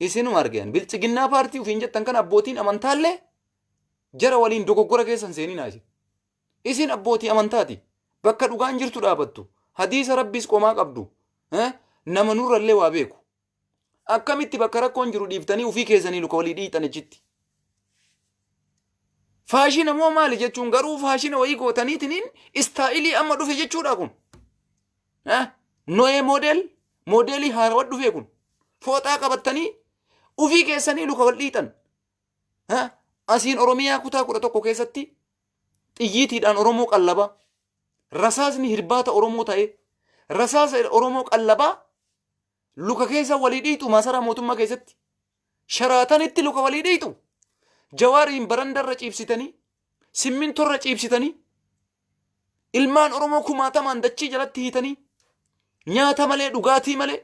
Isinuma argan biltsiginnaa paartii ofiin jettan kana abbootiin amantaallee jara waliin dogoggora keessa hin seeninaa isin. Isin abbootii amantaati. Bakka dhugaan jirtu dhaabattu. Hadiisa rabbiis qomaa qabdu. Nama nurrallee waa beeku. Akkamitti bakka rakkoon jiru dhiiftanii ofii keessanii luka walii dhiixan achitti. Faashina moo maali jechuun garuu faashina wayii gootaniitiniin istaayilii amma dhufe jechuudha kun. No'ee moodeel moodeelii haarawaa dhufee kun. Fooxaa qabattanii ofii keessanii luka wal dhiixan. Asiin Oromiyaa kutaa 11 keessatti xiyyiitiidhaan Oromoo qallabaa. Rasaasni hirbaata Oromoo ta'ee rasaasa Oromoo qallabaa luka keessa walii dhiixu masaraa mootummaa keessatti. Sharaatanitti luka walii dhiixu. Jawaariin barandarra ciibsitanii, simmintorra ciibsitanii, ilmaan Oromoo kumaatamaan dachii jalatti hiitanii, nyaata malee dhugaatii malee,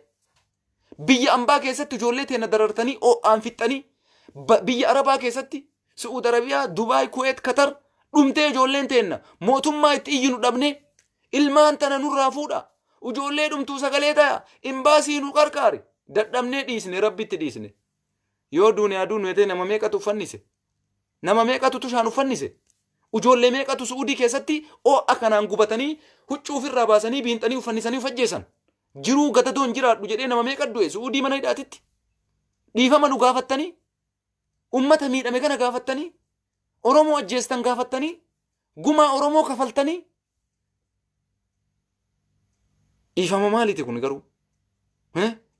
biyya ambaa keessatti ijoollee teena darartanii oo'aan fixxanii, biyya Arabaa keessatti Su'uud Arabiyaa, Dubaay, Kuweet, Katar dhumtee ijoolleen teenna mootummaa itti iyyinu dhabnee ilmaan tana nurraa fuudha. Ijoollee dhumtuu sagalee taya imbaasii nu qarqaari. Dadhabnee dhiisne rabbitti dhiisne. Yoo duune haa duunu jetee nama meeqatu uffannise? Nama meeqatu tushaan uffannise? Ijoollee meeqatu Su'uudii keessatti oo'a kanaan gubatanii huccuu ofirraa baasanii biinxanii uffannisanii of ajjeesan? Jiruu gadadoon jiraadhu jedhee nama meeqa du'e Su'uudii mana hidhaatitti? Dhiifama nu gaafattanii? Ummata miidhame kana gaafattanii? Oromoo ajjeestan gaafattanii? Gumaa Oromoo kafaltanii? Dhiifama maaliiti kun garuu?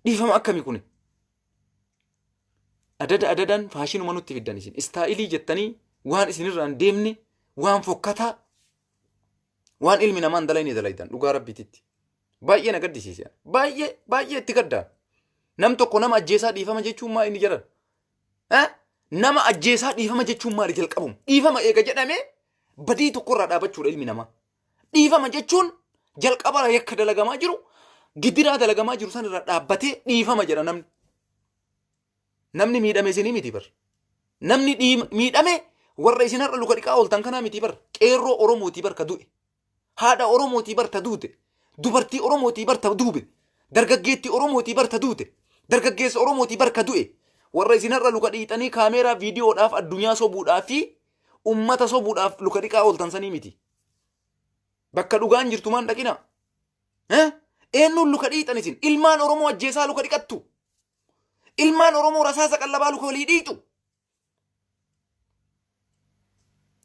Dhiifama akkamii kuni? Adada adadaan faashinuma nutti fiddan isin. Istaayilii jettanii waan isinirraa hin deemne waan fokkataa waan ilmi namaa hin dalayne dalaydan dhugaa rabbiititti. Baay'ee na gaddisiise. Baay'ee baay'ee itti gaddaa. Nam tokko nama ajjeesaa dhiifama jechuun maa inni jedhan? Nama ajjeesaa dhiifama jechuun maali jalqabum? Dhiifama eega jedhamee badii tokkorraa dhaabachuudha ilmi namaa. Dhiifama jechuun jalqabara yakka dalagamaa jiru gidiraa dalagamaa jiru sanirra dhaabbatee dhiifama jedha namni. Namni miidhame isinii miti bar. Namni miidhame warra isin har'a luka dhiqaa ooltan kanaa miti bar. Qeerroo Oromootii bar ka du'e. Haadha Oromootii bar ta duute. Dubartii Oromootii bar ta duube. Dargaggeettii Oromootii bar ta duute. Dargaggeessa Oromootii bar ka du'e. Warra isin har'a luka dhiixanii kaameeraa viidiyoodhaaf addunyaa sobuudhaaf fi ummata sobuudhaaf luka dhiqaa ooltan sanii miti. Bakka dhugaan jirtu maan dhaqina? Eenyuun luka dhiixan isin? Ilmaan Oromoo ajjeesaa luka dhiqattu. Ilmaan Oromoo rasaasa qallabaa luka walii dhiixu.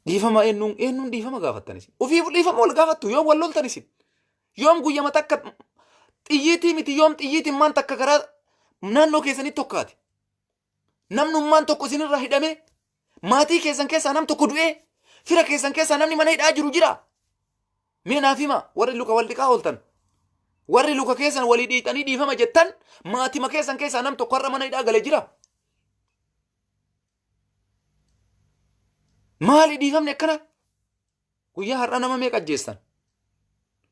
Dhiifama eenyuun eenyuun dhiifama gaafattan isin? Ofiif dhiifama wal gaafattu yoom wal loltan isin? Yoom guyyama takka xiyyiitii miti yoom xiyyiitiin maan takka karaa naannoo keessanitti tokkaati? Namnummaan tokko isinirraa hidhamee maatii keessan keessaa nam tokko du'ee fira keessan keessaa namni mana hidhaa jiru jira. Mee naaf hima warri luka wal dhiqaa ooltan. Warri luka keessan walii dhiixanii dhiifama jettan maatima keessan keessaa nam tokko har'a mana hidhaa galee jira. Maali dhiifamni akkana? Guyyaa har'aa nama meeqa ajjeestan?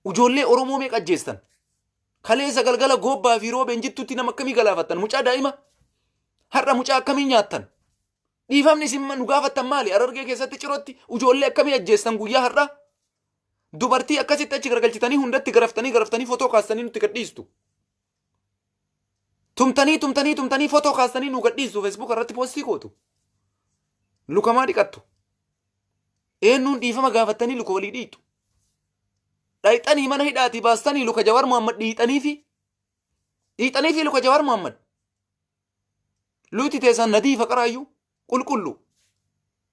Ijoollee Oromoo meeqa ajjeestan? Kaleessa galgala goobbaa fi roobeen jittutti nama akkamii galaafattan? Mucaa daa'ima? Har'a mucaa akkamii nyaattan? Dhiifamni isin nu gaafattan maali? Harargee keessatti cirootti ijoollee akkamii ajjeestan guyyaa har'aa? Dubartii akkasitti achi garagalchitanii hundatti garaftanii garaftanii fotoo kaastanii nutti gadhiistu. Tumtanii tumtanii tumtanii fotoo kaastanii nu gadhiistu Facebook irratti poostii gootu. Lukamaa dhiqattu. Eenyuun dhiifama gaafattanii luka walii dhiitu. Dhayxanii mana hidhaatii baastanii luka Jawaar Muhammad dhiixaniifi. Dhiixaniifi luka Jawaar Muhammad. Luuti teessan nadiifa qaraayyuu qulqullu.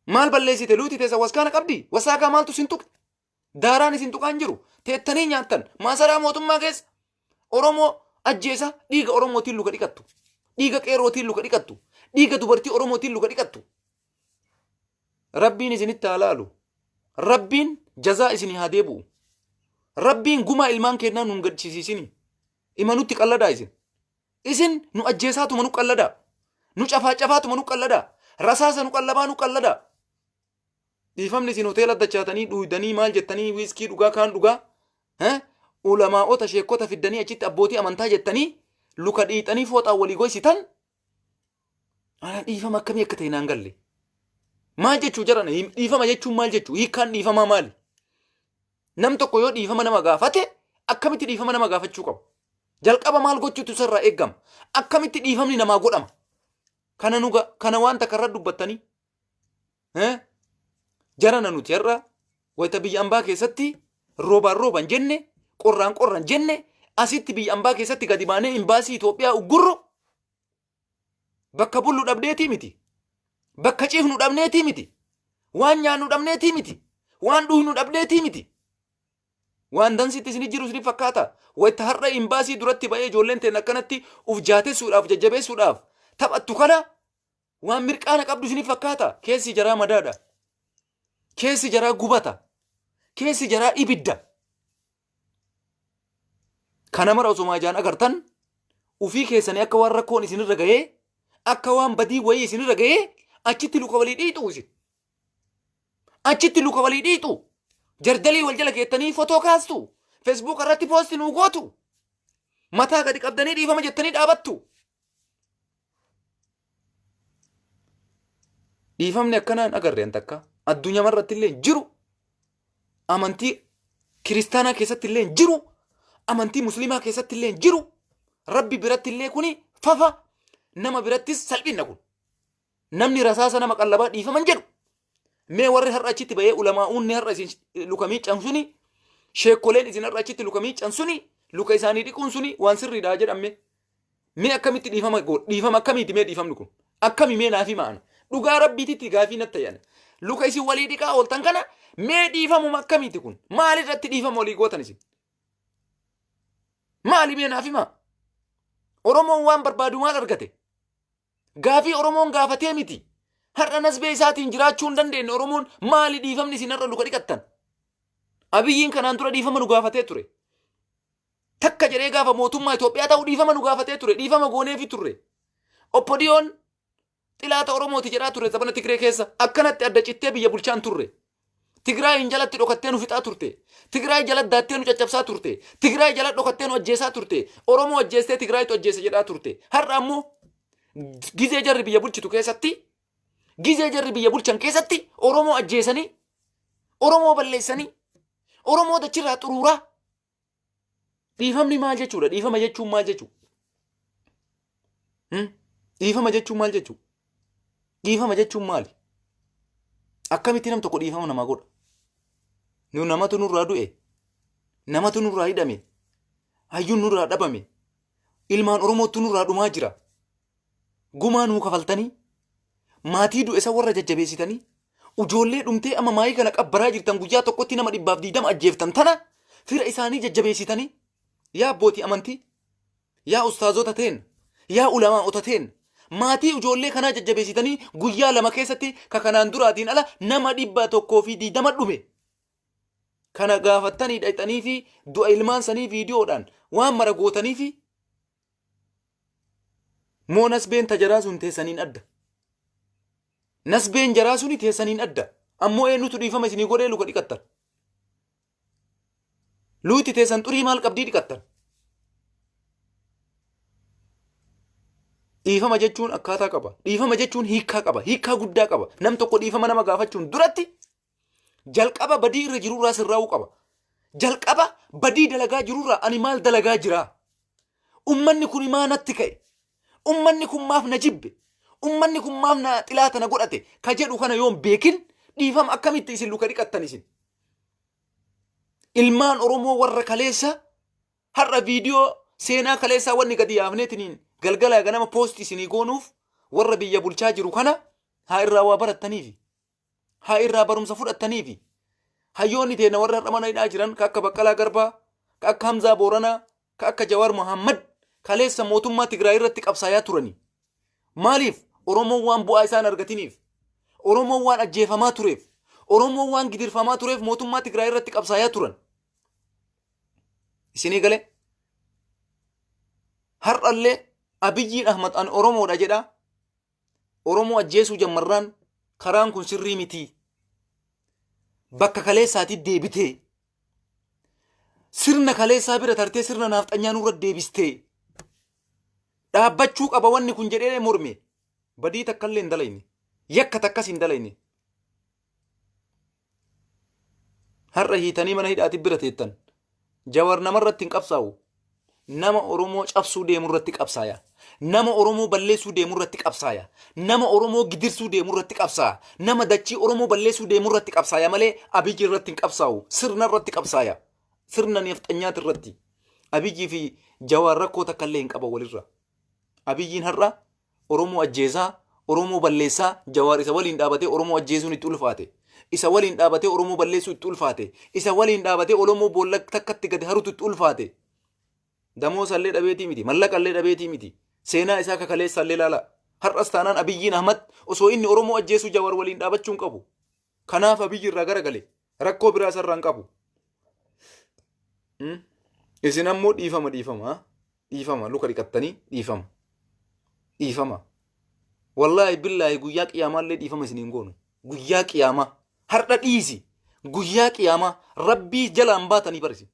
Maal balleessite luuti teessan waskaana qabdi? Wasaakaa maaltu sin tuqe? Daaraan isin tuqaan jiru. Teettanii nyaattan. Maasaraa mootummaa keessa. Oromoo ajjeesa dhiiga Oromootiin luka dhiqattu. Dhiiga qeerrootiin luka dhiqattu. Dhiiga dubartii Oromootiin luka dhiqattu. Rabbiin isinitti haa laalu. Rabbiin jazaa isinii haa deebi'u. Rabbiin gumaa ilmaan keennaa nun gadchisiisini. Ima nutti qalladaa isin. Isin nu ajjeesaatuma nu qalladaa. Nu cafaacafaatuma nu qalladaa. Rasaasa nu qallabaa nu qalladaa. Dhiifamni isin hoteela dachaatanii dhuydanii maal jettanii wiiskii dhugaa kaan dhugaa ulamaa'ota sheekota fiddanii achitti abbootii amantaa jettanii luka dhiixanii fooxaa walii goysitan ana dhiifama akkamii akka ta'e naan galle. Maal jechuu jarana dhiifama jechuun maal jechuu hiikkaan dhiifamaa maali? Nam tokko yoo dhiifama nama gaafate akkamitti dhiifama nama gaafachuu qaba? Jalqaba maal gochuutu isarraa eegama? Akkamitti dhiifamni namaa godhama? Kana nuga kana waan takka irra dubbattanii. Jarana nuti har'a wayita biyya ambaa keessatti roobaan rooban jenne, qorraan qorran jenne, asitti biyya ambaa keessatti gadi baanee imbaasii Itoophiyaa uggurru bakka bullu dhabneetii miti. Bakka ciifnu dhabneetii miti. Waan nyaannu dhabneetii miti. Waan dhuynu dhabneetii miti. Waan dansitti isin jiru isin fakkaata. Wayita har'a imbaasii duratti ba'ee ijoolleen teen akkanatti uf jaatessuudhaaf, jajjabeessuudhaaf taphattu kana waan mirqaana qabdu isin fakkaata. Keessi jaraa madaadha. Keessi jaraa gubata. Keessi jaraa ibidda. Kana mara osoo ijaan agartan ufii keessanii akka waan rakkoon isinirra gahee, akka waan badii wayii isinirra gahee achitti luka walii dhiixu isin. Achitti luka walii dhiixu. Jardalii wal jala keettanii fotoo kaastu. Facebook irratti poosti nuu gootu. Mataa gadi qabdanii dhiifama jettanii dhaabattu. Dhiifamni akkanaa hin agarre an takka. Addunyaa irratti illee hin jiru. Amantii kiristaanaa keessatti illee hin jiru. Amantii musliimaa keessatti illee hin jiru. Rabbi biratti illee kuni fafa. Nama birattis salphinna kun. Namni rasaasa nama qallabaa dhiifama hin jedhu. Mee warri har'a achitti bahee ulamaa'uunni har'a isin luka miiccan suni, sheekkoleen isin har'a achitti luka miiccan suni, luka isaanii dhiquun suni waan sirriidha jedhamme. Mee akkamitti dhiifama godhu? Dhiifama akkamiiti mee dhiifamni kun? Akkami mee naaf hima ana? Dhugaa rabbiititti gaafii natti ta'e ana. Luka isin walii dhiqaa ooltan kana mee dhiifamuma akkamiiti kun? Maalirratti dhiifama walii gootan isin? Maali mee naaf hima? Oromoon waan barbaadu maal argate? Gaafii Oromoon gaafatee miti. Har'a nasbee isaatiin jiraachuu hin dandeenye Oromoon, maali dhiifamni isin har'a luka dhiqattan? Abiyyiin kanaan dura dhiifama nu gaafatee ture. Takka jedhee gaafa mootummaa Itoophiyaa ta'u dhiifama nu gaafatee ture. Dhiifama gooneefi turre. Oppodiyoon xilaata Oromooti jedhaa ture zabana Tigree keessa. Akkanatti adda cittee biyya bulchaan turre. Tigraayin jalatti dhokattee nu fixaa turte. Tigraay jala daattee nu caccabsaa turte. Tigraay jala dhokattee nu ajjeesaa turte. Oromoo ajjeestee Tigraayitu ajjeese jedhaa turte. Har'a ammoo gizee jarri biyya bulchitu keessatti, gizee jarri biyya bulchan keessatti Oromoo ajjeesanii, Oromoo balleessanii, Oromoo dachirraa xuruuraa. Dhiifamni maal jechuudha? Dhiifama jechuun maal jechuudha? Dhiifama jechuun maal jechuudha? Dhiifama jechuun maali? Akkamitti nam tokko dhiifama namaa godha? Nu namatu nurraa du'e, namatu nurraa hidhame, hayyuun nurraa dhabame, ilmaan Oromootu nurraa dhumaa jira. Gumaa nuu kafaltanii, maatii du'e isa warra jajjabeessitanii, ujoollee dhumtee amma maayii kana qabbaraa jirtan, guyyaa tokkotti nama 120 ajjeeftan tana fira isaanii jajjabeessitanii, yaa abbootii amantii, yaa ustaazota teen, yaa ulamaa'ota teen, maatii ijoollee kanaa jajjabeessitanii guyyaa 2 keessatti ka kanaan duraatiin ala nama 120 dhume. Kana gaafattanii dhaqxanii fi du'a ilmaan sanii viidiyoodhaan waan mara gootanii fi moo nasbeen ta jaraa sun teessaniin adda. Nasbeen jaraa suni teessaniin adda. Ammoo eenyutu dhiifama isinii godhee luka dhiqattan? Luuti teessan xurii maal qabdii dhiqattan? Dhiifama jechuun akkaataa qaba. Dhiifama jechuun hiikkaa qaba. Hiikkaa guddaa qaba. Nam tokko dhiifama nama gaafachuun duratti jalqaba badii irra jirurraa sirraa'uu qaba. Jalqaba badii dalagaa jirurraa ani maal dalagaa jiraa? Ummanni kun maa natti ka'e? Ummanni kun maaf na jibbe? Ummanni kun maaf na xilaata na godhate? Ka jedhu kana yoon beekin dhiifama akkamitti isin luka dhiqattan isin? Ilmaan Oromoo warra kaleessa har'a viidiyoo seenaa kaleessaa wanni gadi yaafneetiniin galgalaa ganama poosti isinii goonuuf warra biyya bulchaa jiru kana haa irraa waa barattaniifi. Haa irraa barumsa fudhattaniifi. Hayyoonni teena warra har'a mana hidhaa jiran ka akka Baqqalaa Garbaa, ka akka Hamzaa Booranaa, ka akka Jawaar Mohammad kaleessa mootummaa Tigraay irratti qabsaayaa turani. Maaliif? Oromoon waan bu'aa isaan argatiniif. Oromoon waan ajjeefamaa tureef. Oromoon waan gidirfamaa tureef mootummaa Tigraay irratti qabsaayaa turan. Isinii galee? Har'allee Abiyyiin Ahmad an Oromoodha jedhaa. Oromoo ajjeesuu jammarraan karaan kun sirrii mitii. Bakka kaleessaatii deebitee sirna kaleessaa bira tartee sirna naafxanyaa nurra deebistee dhaabbachuu qaba wanni kun jedhee morme. Badii takkallee hin dalayne, yakka takkas hin dalayne. Har'a hiitanii mana hidhaati bira teettan. Jawar namarratti hin qabsaa'u. Nama Oromoo cabsuu deemu irratti qabsaaya. Nama Oromoo balleessuu deemu irratti qabsaaya. Nama Oromoo gidirsuu deemu irratti qabsaaya. Nama dachii Oromoo balleessuu deemu irratti qabsaaya malee Abiyyi irratti hin qabsaa'u. Sirna irratti qabsaaya. Sirna nafxanyaati irratti. Abiyyii fi Jawaar rakkoo takka illee hin qaban walirra. Abiyyiin har'a Oromoo ajjeesaa, Oromoo balleessaa, Jawaar isa waliin dhaabatee Oromoo ajjeesuun itti ulfaate. Isa waliin dhaabatee Oromoo balleessuu itti ulfaate. Isa waliin dhaabatee Oromoo boolla takkatti gadi harutu itti ulfaate. Damoosa illee dhabeetii miti, mallaqa illee dhabeetii miti. Seenaa isaa kakaleessa illee ilaala. Har'as taanaan Abiyyiin Ahmad osoo inni Oromoo ajjeesuu Jawaar waliin dhaabachuu hin qabu. Kanaaf Abiyyi irraa garagale. Rakkoo biraa isarraa hin qabu. Isin ammoo dhiifama dhiifama. Dhiifama luka dhiqattanii dhiifama. Dhiifama. Wallaahi billaahi guyyaa qiyaamaallee dhiifama isin hin goonu. Guyyaa qiyaamaa. Har'a dhiisi. Guyyaa qiyaamaa rabbii jalaan baatanii barisi.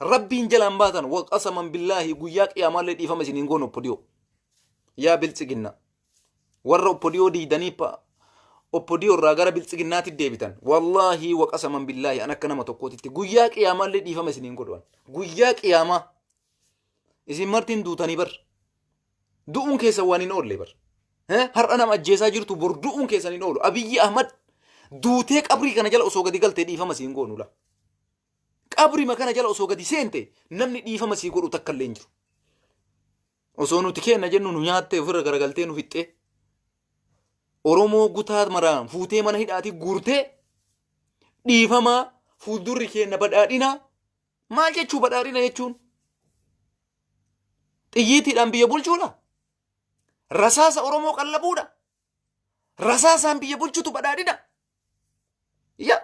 Rabbiin jalaan baatan waqasaman billaahi guyyaa qiyaamaallee dhiifama isin hin goonu oppodiyoo. Yaa biltsiginna. Warra oppodiyoo diidanii oppodiyoo irraa gara biltsiginnaatti deebitan. Wallaahi waqasaman billaahi an akka nama tokkootitti guyyaa qiyaamaallee dhiifama isin hin godhu. Guyyaa qiyaamaa. Isin martiin duutanii bar. Du'uun keessan waan hin oolle bar. Har'a nama ajjeesaa jirtu bor du'uun keessan hin oolu. Abiyyi Ahmad duutee qabrii kana jala osoo gadi galtee dhiifama siin goonu la. Qabrima kana jala osoo gadi seente namni dhiifama sii godhu takka illee hin jiru. Osoo nuti keenna jennu nu nyaattee ofirra garagaltee nu fixxee. Oromoo gutaa maraan fuutee mana hidhaatii guurtee dhiifamaa fuuldurri keenna badhaadhinaa maal jechuu badhaadhina jechuun xiyyiitiidhaan biyya bulchuudha. Rasaasa Oromoo qallabuudha. Rasaasaan biyya bulchutu badhaadhina. Ya.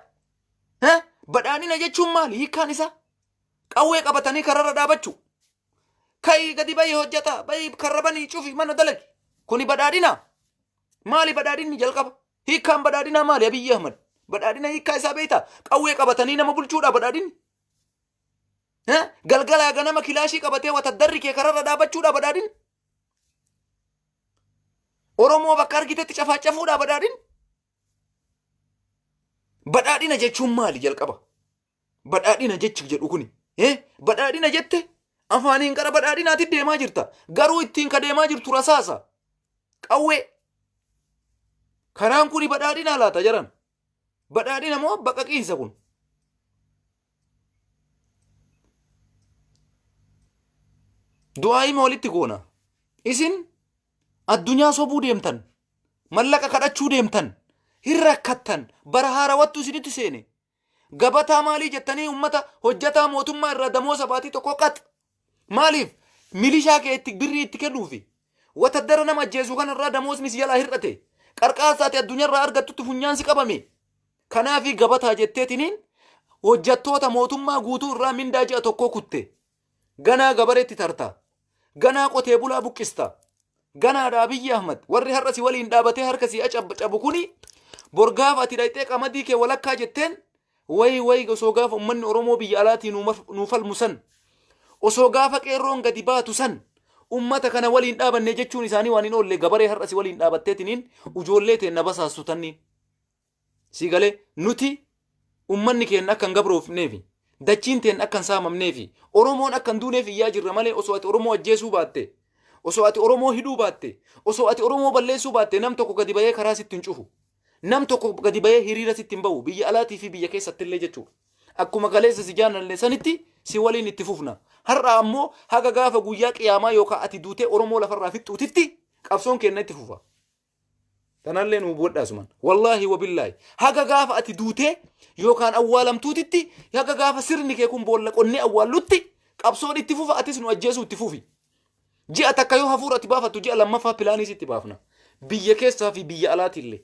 Ha? Badhaadhina jechuun maali? Hiikkaan isaa? Qawwee qabatanii kararra dhaabachuu. Ka'ii gadi bahii hojjeta. Bahii karra banii cufi mana dalagi. Kuni badhaadhina. Maali badhaadhinni jalqaba? Hiikkaan badhaadhinaa maali Abiyyi Ahmad? Badhaadhina hiikkaa isaa beektaa? Qawwee qabatanii nama bulchuudha badhaadhinni. Ha? Galgalaa ganama kilaashii qabatee wataddarri kee kararra dhaabachuudha badhaadhinni. Oromoo bakka argitetti cafaacafuudha badhaadhin. Badhaadhina jechuun maali jalqaba? Badhaadhina jechi jedhu kuni. Badhaadhina jette afaaniin gara badhaadhinaatti deemaa jirta. Garuu ittiin ka deemaa jirtu rasaasa. Qawwee. Karaan kuni badhaadhinaa laata jaran? Badhaadhina moo baqaqiinsa kun? Du'aa'ima walitti goona. Isin addunyaa sobuu deemtan, mallaqa kadhachuu deemtan, hin rakkattan, bara haarawattu isinitti seene. Gabataa maalii jettanii ummata hojjataa mootummaa irraa damoosa baatii tokko qax. Maaliif? Milishaa kee itti birrii itti kennuufi. Wataddara nama ajjeesu kanarraa damoosni si jalaa hir'ate. Qarqaarsa ati addunyaarraa argattutti funyaan si qabame. Kanaafi gabataa jetteetiniin hojjattoota mootummaa guutuu irraa mindaa ji'a tokkoo kutte. Ganaa gabareetti tarta. Ganaa qotee bulaa buqqista. Ganaadha Abiyyi Ahmad. Warri har'a si waliin dhaabatee harka si cabu kuni bor gaafa ati dhaqxee qamadii kee walakkaa jetteen wayi wayi osoo gaafa ummanni Oromoo biyya alaatii nuu falmu san osoo gaafa qeerroon gadi baatu san ummata kana waliin dhaabanne jechuun isaanii waan hin oolle gabaree har'a si waliin dhaabatteetiniin ujoollee teenna basaastu tanniin. Sii galee nuti ummanni keenya akka hin gabroofneefi dachiin teen akka hin saamamneefi Oromoon akka hin duuneef iyyaa jirra malee osoo ati Oromoo ajjeesuu baatte osoo ati Oromoo hidhuu baatte osoo ati Oromoo balleessuu baatte nam tokko gadi bahee karaa sitti hin cufu. Nam tokko gadi bahee hiriira sitti hin bahu biyya alaatii fi biyya keessatti illee jechuudha. Akkuma kaleessa si jaalanne sanitti si waliin itti fufna. Har'a ammoo haga gaafa guyyaa qiyaamaa yookaan ati duutee Oromoo lafarraa fixxuutitti qabsoon keenya itti fufa. Tanallee nuu bu'adhaa suman. Wallaahi wabillaahi. Haga gaafa ati duutee yookaan awwaalamtuutitti haga gaafa sirni kee kun boolla qonnee awwaallutti qabsoon itti fufa atis nu ajjeesuu itti fufi. Ji'a takka yoo hafuura ati baafattu ji'a lammaffaa pilaanii sitti baafna. Biyya keessaa fi biyya alaatiillee.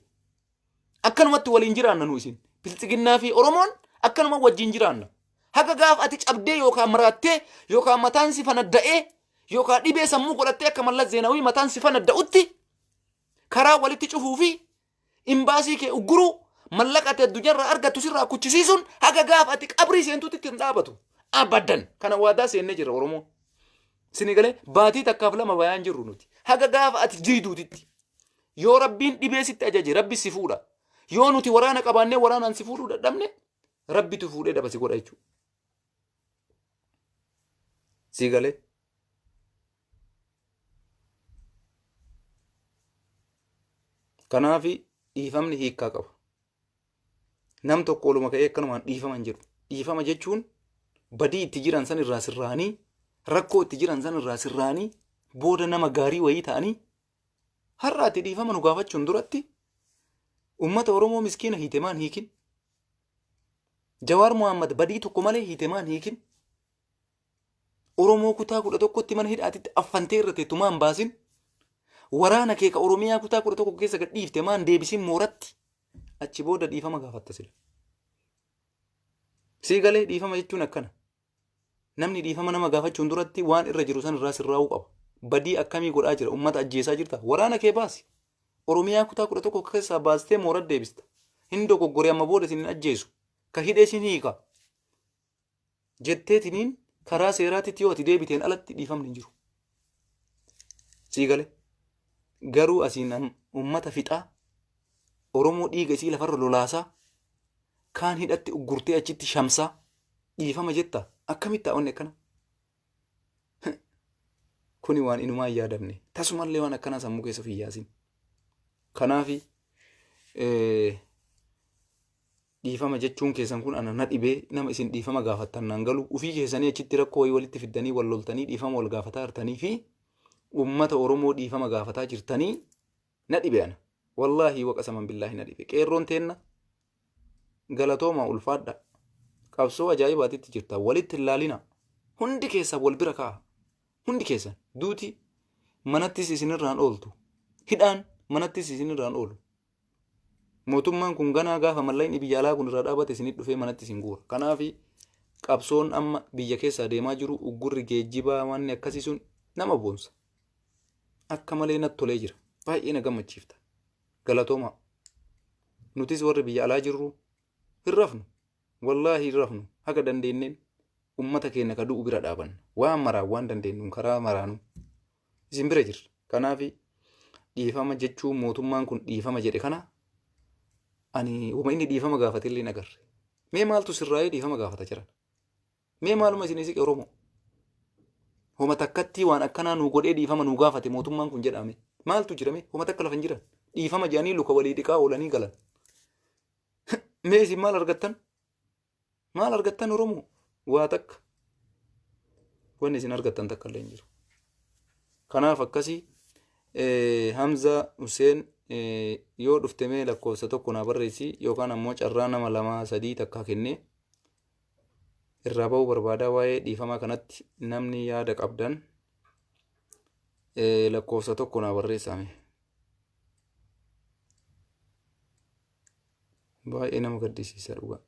Akkanumatti waliin jiraanna nu isin. Biltsiginnaa fi Oromoon akkanuma wajjin jiraanna. Haga gaafa ati cabdee yookaan maraattee yookaan mataan si fanadda'ee yookaan dhibee sammuu godhattee akka Mallas Zeenaawii mataan si fanadda'utti karaa walitti cufuu fi imbaasii kee ugguruu mallaqa ati addunyaarraa argattu sirraa kuchisiisuun haga gaafa ati qabrii seentutti itti hin dhaabatu. Abadan kana waadaa seennee jirra Oromoo. Sini galee baatii takkaaf lama bayaan jirru nuti. Haga gaafa ati jiiduutitti. Yoo rabbiin dhibee sitti ajaje rabbi si fuudha. Yoo nuti waraana qabaannee waraanaan si fuudhuu dadhabne rabbitu fuudhee daba si godha jechuudha. Sii galee. Kanaaf dhiifamni hiikkaa qaba. Nam tokko oluma ka'ee akkanumaan dhiifama hin jedhu. Dhiifama jechuun badii itti jiran san irraa sirraanii, rakkoo itti jiran san irraa sirraanii, booda nama gaarii wayii ta'anii har'a ati dhiifama nu gaafachuun duratti ummata Oromoo miskiina hiite maan hiikin? Jawaar Mohaammed badii tokko malee hiite maan hiikin? Oromoo kutaa 11tti mana hidhaatitti affantee irra teettu maan baasin? Waraana kee ka Oromiyaa kutaa 11 keessa gad dhiifte maan deebisin mooratti? Achi booda dhiifama gaafatta sila. Sii galee dhiifama jechuun akkana. Namni dhiifama nama gaafachuun duratti waan irra jiru san irraa sirraa'uu qaba. Badii akkamii godhaa jira? Ummata ajjeesaa jirta? Waraana kee baasi. Oromiyaa kutaa 11 keessaa baastee moora deebista. Hin dogoggore amma booda isin hin ajjeesu. Ka hidhee sin hiika. Jetteetiniin karaa seeraatitti yoo ati deebiteen alatti dhiifamni hin jiru. Sii galee. Garuu asiin ummata fixaa Oromoo dhiiga isii lafarra lolaasaa kaan hidhatti uggurtee achitti shamsaa dhiifama jetta akkamitti ta'a wanni akkana? Kuni waan inumaa hin yaadamne tasumallee waan akkanaa sammuu keessa of hin yaasin. Kanaafi dhiifama jechuun keessan kun ana na dhibee nama isin dhiifama gaafattan naan galu ufii keessanii achitti rakkoo wayii walitti fiddanii wal loltanii dhiifama wal gaafataa jirtanii fi ummata Oromoo dhiifama gaafataa jirtanii na dhibe ana. Wallaahi waqasaman billaahi na dhibe. Qeerroon teenna galatooma ulfaadha. Qabsoo ajaa'ibaatitti jirta. Walitti hin laalina. Hundi keessan wal bira ka'a. Hundi keessan duuti manattis isinirraan ooltu. Hidhaan manattis isinirraan oolu. Mootummaan kun ganaa gaafa mallaqni biyya alaa kun irraa dhaabate isinit dhufee manatti isin guura. Kanaaf qabsoon amma biyya keessaa deemaa jiru uggurri geejjibaa wanni akkasii sun nama boonsa. Akka malee natti tolee jira. Baay'ee na gammachiifta. Galatoomaa. Nutis warri biyya alaa jirru hin rafnu. Wallaahi hin rafnu. Haga dandeenneen ummata keenya ka du'u bira dhaabanna. Waan maraan waan dandeenyuun karaa maraanuu isin bira jirra. Kanaaf dhiifama jechuun mootummaan kun dhiifama jedhe kana ani wama inni dhiifama gaafate illee hin agarre. Mee maaltu sirraa'ee dhiifama gaafata jiran? Mee maaluma isin siqe Oromoo? Homa takkattii waan akkanaa nuu godhee dhiifama nuu gaafate mootummaan kun jedhame. Maaltu jirame? Homa takka lafa hin jiran. Dhiifama jedhanii luka walii dhiqaa oolanii galan. Mee isin maal argattan? Maal argattan Oromoo? Waa takka. Wanni isin argattan takka illee hin jiru. Kanaaf akkasii Hamza Hussein yoo dhufte mee lakkoofsa tokko naa barreessi yookaan ammoo carraa nama lama sadii takkaa kennee irraa ba'uu barbaadaa waa'ee dhiifamaa kanatti namni yaada qabdan lakkoofsa tokko naa barreessaa mee. Baay'ee nama gaddisiisa dhugaa.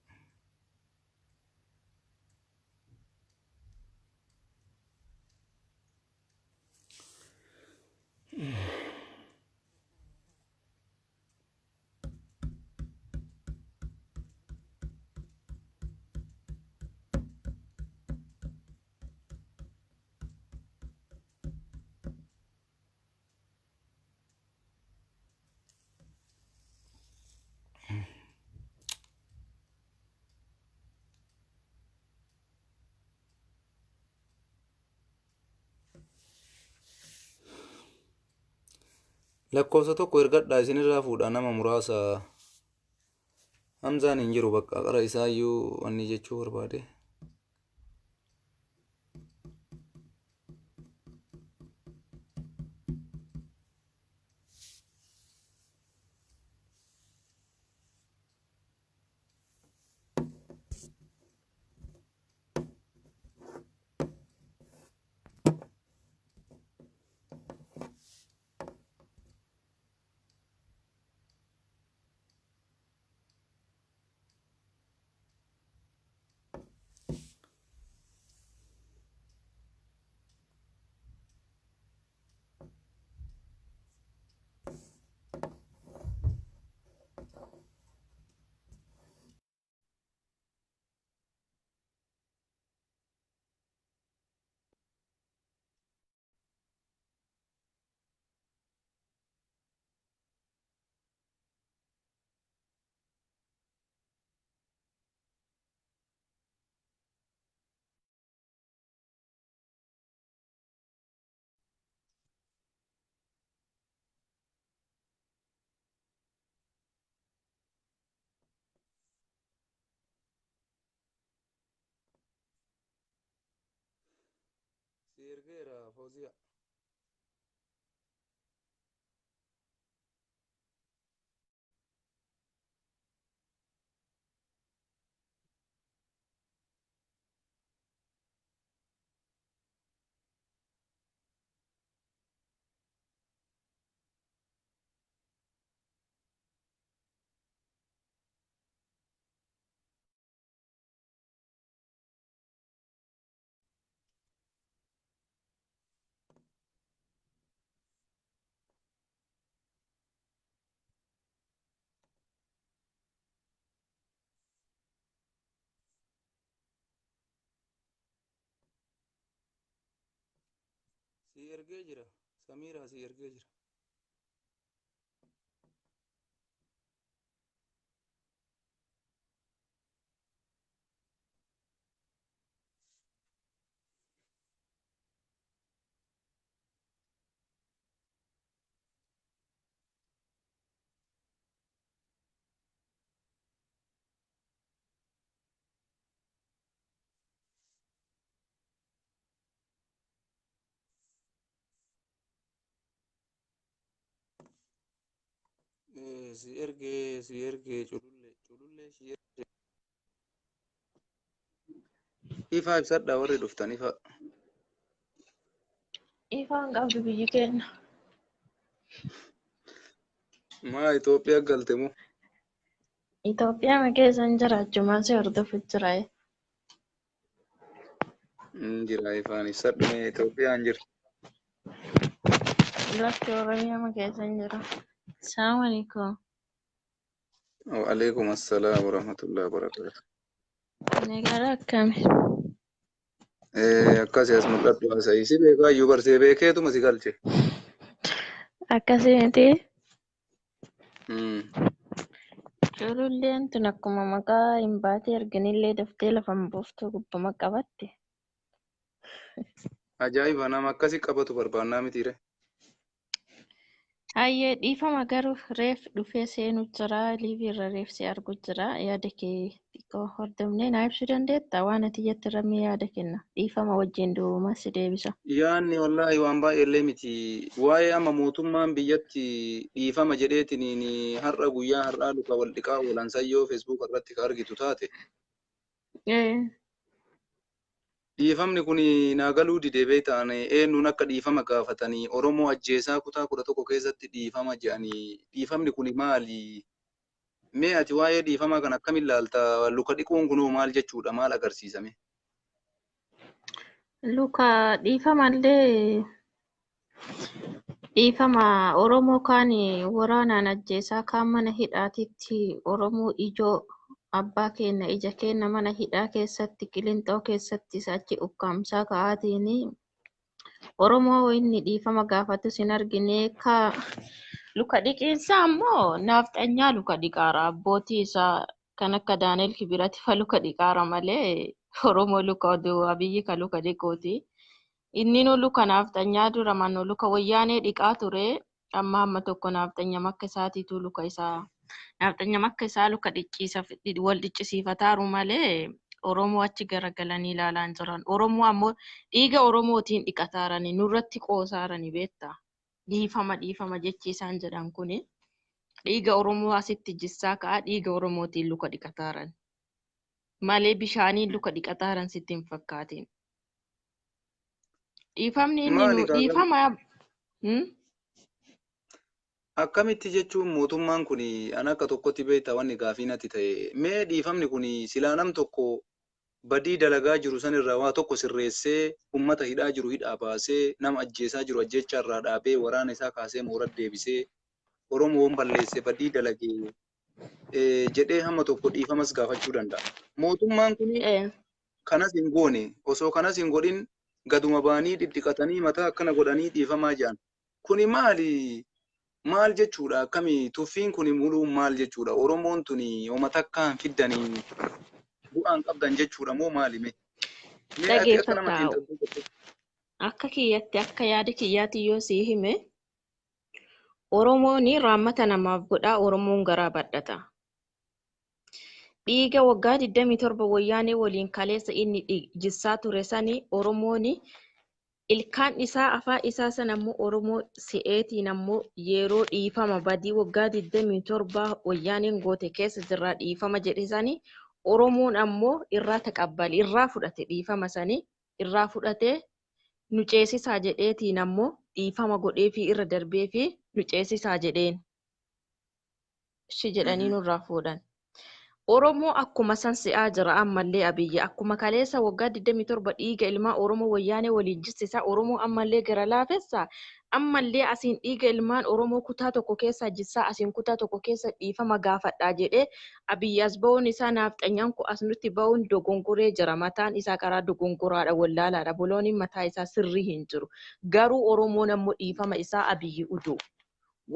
Lakkoofsa tokko ergadhaa isinirraa fuudha nama muraasa. Hamzaan hin jiru bakka qara isaayyuu wanni jechuu barbaade. Si ergeera Fooziyaa. Si ergee jira. Samiiraa si ergee jira. Si ergee, si ergee, culullee, culullee si ergee. Ifaa ibsadhaa warri dhuftan ifaa. Ifaan qabdu biyyi keenya. Maa Itoophiyaa galte moo? Itoophiyaa keessa hin jiraachumaan si hordofu jira. Hin jira ifaan ibsadhu mee Itoophiyaan jira. Lafti Oromiyaa keessa hin jira. Salaamu alaikum. Waalaikum assalaam warahmatullahi wabarakatuh. Nagaadha akkami? Akkasii as mul'adhu haasa'ii si beekaa iyyuu barsee beekeetuma si galche. Akkasii miti. Cululleen tun akkuma maqaa hin baatee arganillee daftee lafan buuftuu gubbama qabatte. Ajaa'iba, nama akkasii qabatu barbaannaa mitiire. Hayyee, dhiifama garuu reef dhufee seenu jira. Liivii irra reef si argu jira. Yaada kee xiqqoo hordofnee naa ibsuu dandeetta? Waan ati jette irra mee yaada kenna. Dhiifama wajjin duuma si deebisa. Yaanni wallaahi waan baay'eellee miti. Waa'ee amma mootummaan biyyatti dhiifama jedheetiniin har'a guyyaa har'aa luka wal dhiqaa oolan sayyoo Facebook irratti ka argitu taate. Dhiifamni kun naa galuu didee beektaan, eenyuun akka dhiifama gaafatanii Oromoo ajjeesaa kutaa 11 keessatti dhiifama jedhanii, dhiifamni kun maali? Mee ati waa'ee dhiifamaa kan akkamiin ilaalta? Luka dhiquun kunoo maal jechuudha? Maal agarsiisame? Luka dhiifamallee dhiifama Oromoo kaan waraanaan ajjeesaa, kaan mana hidhaatitti Oromoo ijoo abbaa keenya ija keenya mana hidhaa keessatti Qilinxoo keessatti achi ukkaamsaa ka'aatiin Oromoo inni dhiifama gaafatus hin argine. Ka luka dhiqiinsaa ammoo naafxanyaa luka dhiqaara, abbootii isaa kan akka Daaneel Kibirati fa luka dhiqaara malee Oromoo luka oduu Abiyyi ka luka dhiquuti. Inni nu luka naafxanyaa dura mannu luka wayyaanee dhiqaa ture, amma amma tokko naafxanya makka isaatiitu luka isaa naafxanya makka isaa luka dhiqqiisa wal dhiqqisiifataaru malee Oromoo achi garagalanii ilaalaa hin jiran. Oromoo ammoo dhiiga Oromootiin dhiqataaranii nurratti qoosaaranii beektaa. Dhiifama dhiifama jechi isaan jedhan kuni dhiiga Oromoo asitti jissaa ka'a, dhiiga Oromootiin luka dhiqataaran malee bishaaniin luka dhiqataaran sitti hin fakkaatin. Dhiifamni inni Maali nu kaa dhiifama. Akkamitti jechuun mootummaan kun an akka tokkotti beektaa wanni gaafii natti ta'e, mee dhiifamni kun silaa nam tokko badii dalagaa jiru sanirraa waa tokko sirreessee, ummata hidhaa jiru hidhaa baasee, nama ajjeesaa jiru ajjeechaa irraa dhaabee, waraana isaa kaasee moora deebisee, Oromoon balleesse badii dalagee jedhee hamma tokko dhiifamas gaafachuu danda'a. Mootummaan kun kanas hin goone, osoo kanas hin godhin gaduma ba'anii dhidhiqatanii mataa akkana godhanii dhiifamaa jedhan. Kuni maali? Maal jechuudha? Akkami tuffiin kun muluun maal jechuudha? Oromoon tuni homa takka hin fiddanii bu'aan qabdan jechuudha moo maali mee? Mee ati akka nama Dhageeffadhaa. xiinxaltuu tokkotti. Akka kiyyatti, akka yaada kiyyaatti yoo sii hime, Oromoon raammata namaaf godhaa, Oromoon garaa badhata. Dhiiga waggaa 27 wayyaanee waliin kaleessa inni jissaa ture sani Oromoon Ilkaan isaa afaan isaa sana ammoo Oromoo se'eetiin ammoo yeroo dhiifama badii waggaa 27 wayyaaneen goote keessa jirraa dhiifama jedhe sanii Oromoon ammoo irraa taqabbali irraa fudhate dhiifama sanii irraa fudhatee nu ceesisaa jedheetiin ammoo dhiifama godheefii irra darbeefii nu ceesisaa jedheen. Ishi jedhanii nurraa fuudhan. Oromoo akkuma san se'aa jira ammallee Abiyyi. Akkuma kaleessa waggaa 27 dhiiga ilmaa Oromoo wayyaanee waliin jissisaa Oromoo ammallee gara laafessa. Ammallee asiin dhiiga ilmaan Oromoo kutaa tokko keessa jissaa asiin kutaa tokko keessa dhiifama gaafadhaa jedhee Abiyyi as ba'uun isaa naafxanyaan kun as nutti ba'uun dogongoree jira. Mataan isaa karaa dogongoraadha wallaalaadha. Bolooniin mataa isaa sirrii hin jiru. Garuu Oromoon ammoo dhiifama isaa Abiyyi uduu.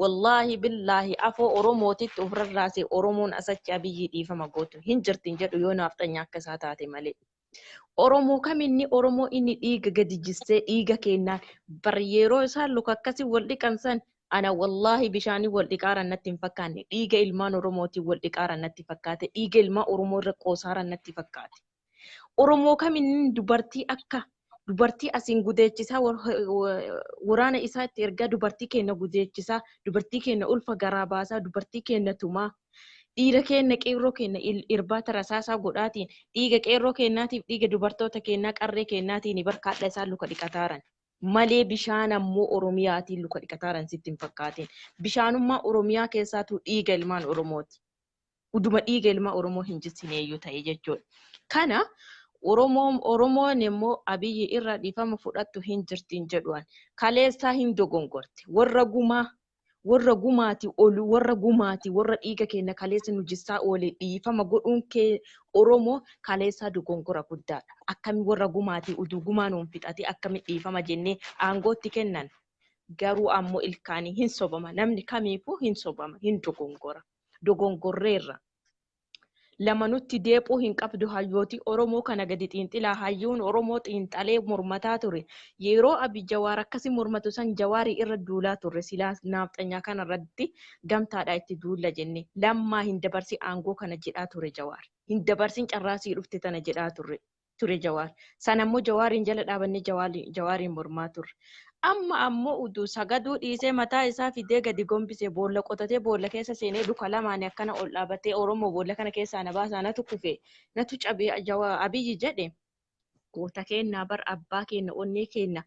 Wallaahi billaahi afoo Oromootitti of rarraase Oromoon asachi Abiyyi dhiifama gootu hin jirtin jedhu yoo naafxanya akka isaa taate malee. Oromoo kaminni Oromoo inni dhiiga gadi jissee dhiiga kennaan bar yeroo isaan luka akkasii wal dhiqan san ana wallaahi bishaanii wal dhiqaaran natti hin fakkaanne dhiiga ilmaan Oromootiin wal dhiqaaran natti fakkaate dhiiga ilmaan Oromoo irra qoosaaran natti fakkaate. Oromoo kaminni dubartii akka dubartii asiin gudeechisaa waraana isaa itti ergaa dubartii keenya gudeechisaa dubartii keenya ulfa garaa baasaa dubartii keenya tumaa dhiira keenya qeerroo keenya irbaata rasaasaa godhaatiin dhiiga qeerroo keenyaatiif dhiiga dubartoota keenyaa qarree keenyaatiin barkaadha isaan luka dhiqataaran malee bishaan ammoo Oromiyaatiin luka dhiqataaran sitti hin fakkaatin bishaanummaa Oromiyaa keessaatu dhiiga ilmaan Oromooti uduma dhiiga ilmaan Oromoo hin jissineeyyuu ta'e jechuudha. Kana Oromoon immoo Abiyyi irra dhiifama fudhattu hin jirtiin jedhuan. Kaleessaa hin dogongorte. Warra gumaa warra gumaati olu warra gumaati warra dhiiga keenya kaleessa nu jissaa oole dhiifama godhuun kee Oromoo kaleessaa dogongora guddaadha. Akkami warra gumaati uduu gumaa nuun fixate akkami dhiifama jennee aangootti kennan. Garuu ammoo ilkaanii hin sobama. Namni kamiifuu hin sobama hin dogongora. Dogongorreerra. Lama nutti deephuu hin qabdu hayyooti Oromoo kana gadi xiinxilaa hayyuun Oromoo xiinxalee mormataa ture. Yeroo Abiy Jawaar akkasi mormatu san Jawaarii irra duulaa turre silaa naafxanyaa kana irratti gamtaadhaa itti duulla jenne lammaa hin dabarsi aangoo kana jedhaa ture Jawaar. Hin dabarsin carraasii dhufte tana jedhaa ture Jawaar. Sana immoo Jawaariin jala dhaabannee Jawaariin mormaa turre. Amma ammoo uduu sagaduu dhiisee mataa isaa fidee gadi gombisee boolla qotatee boolla keessa seenee luka lamaan akkana ol dhaabatee Oromoo boolla kana keessaa na baasaa natu kufe natu cabee Abiyyi jedhe goota keenna bar abbaa keenna onnee keenna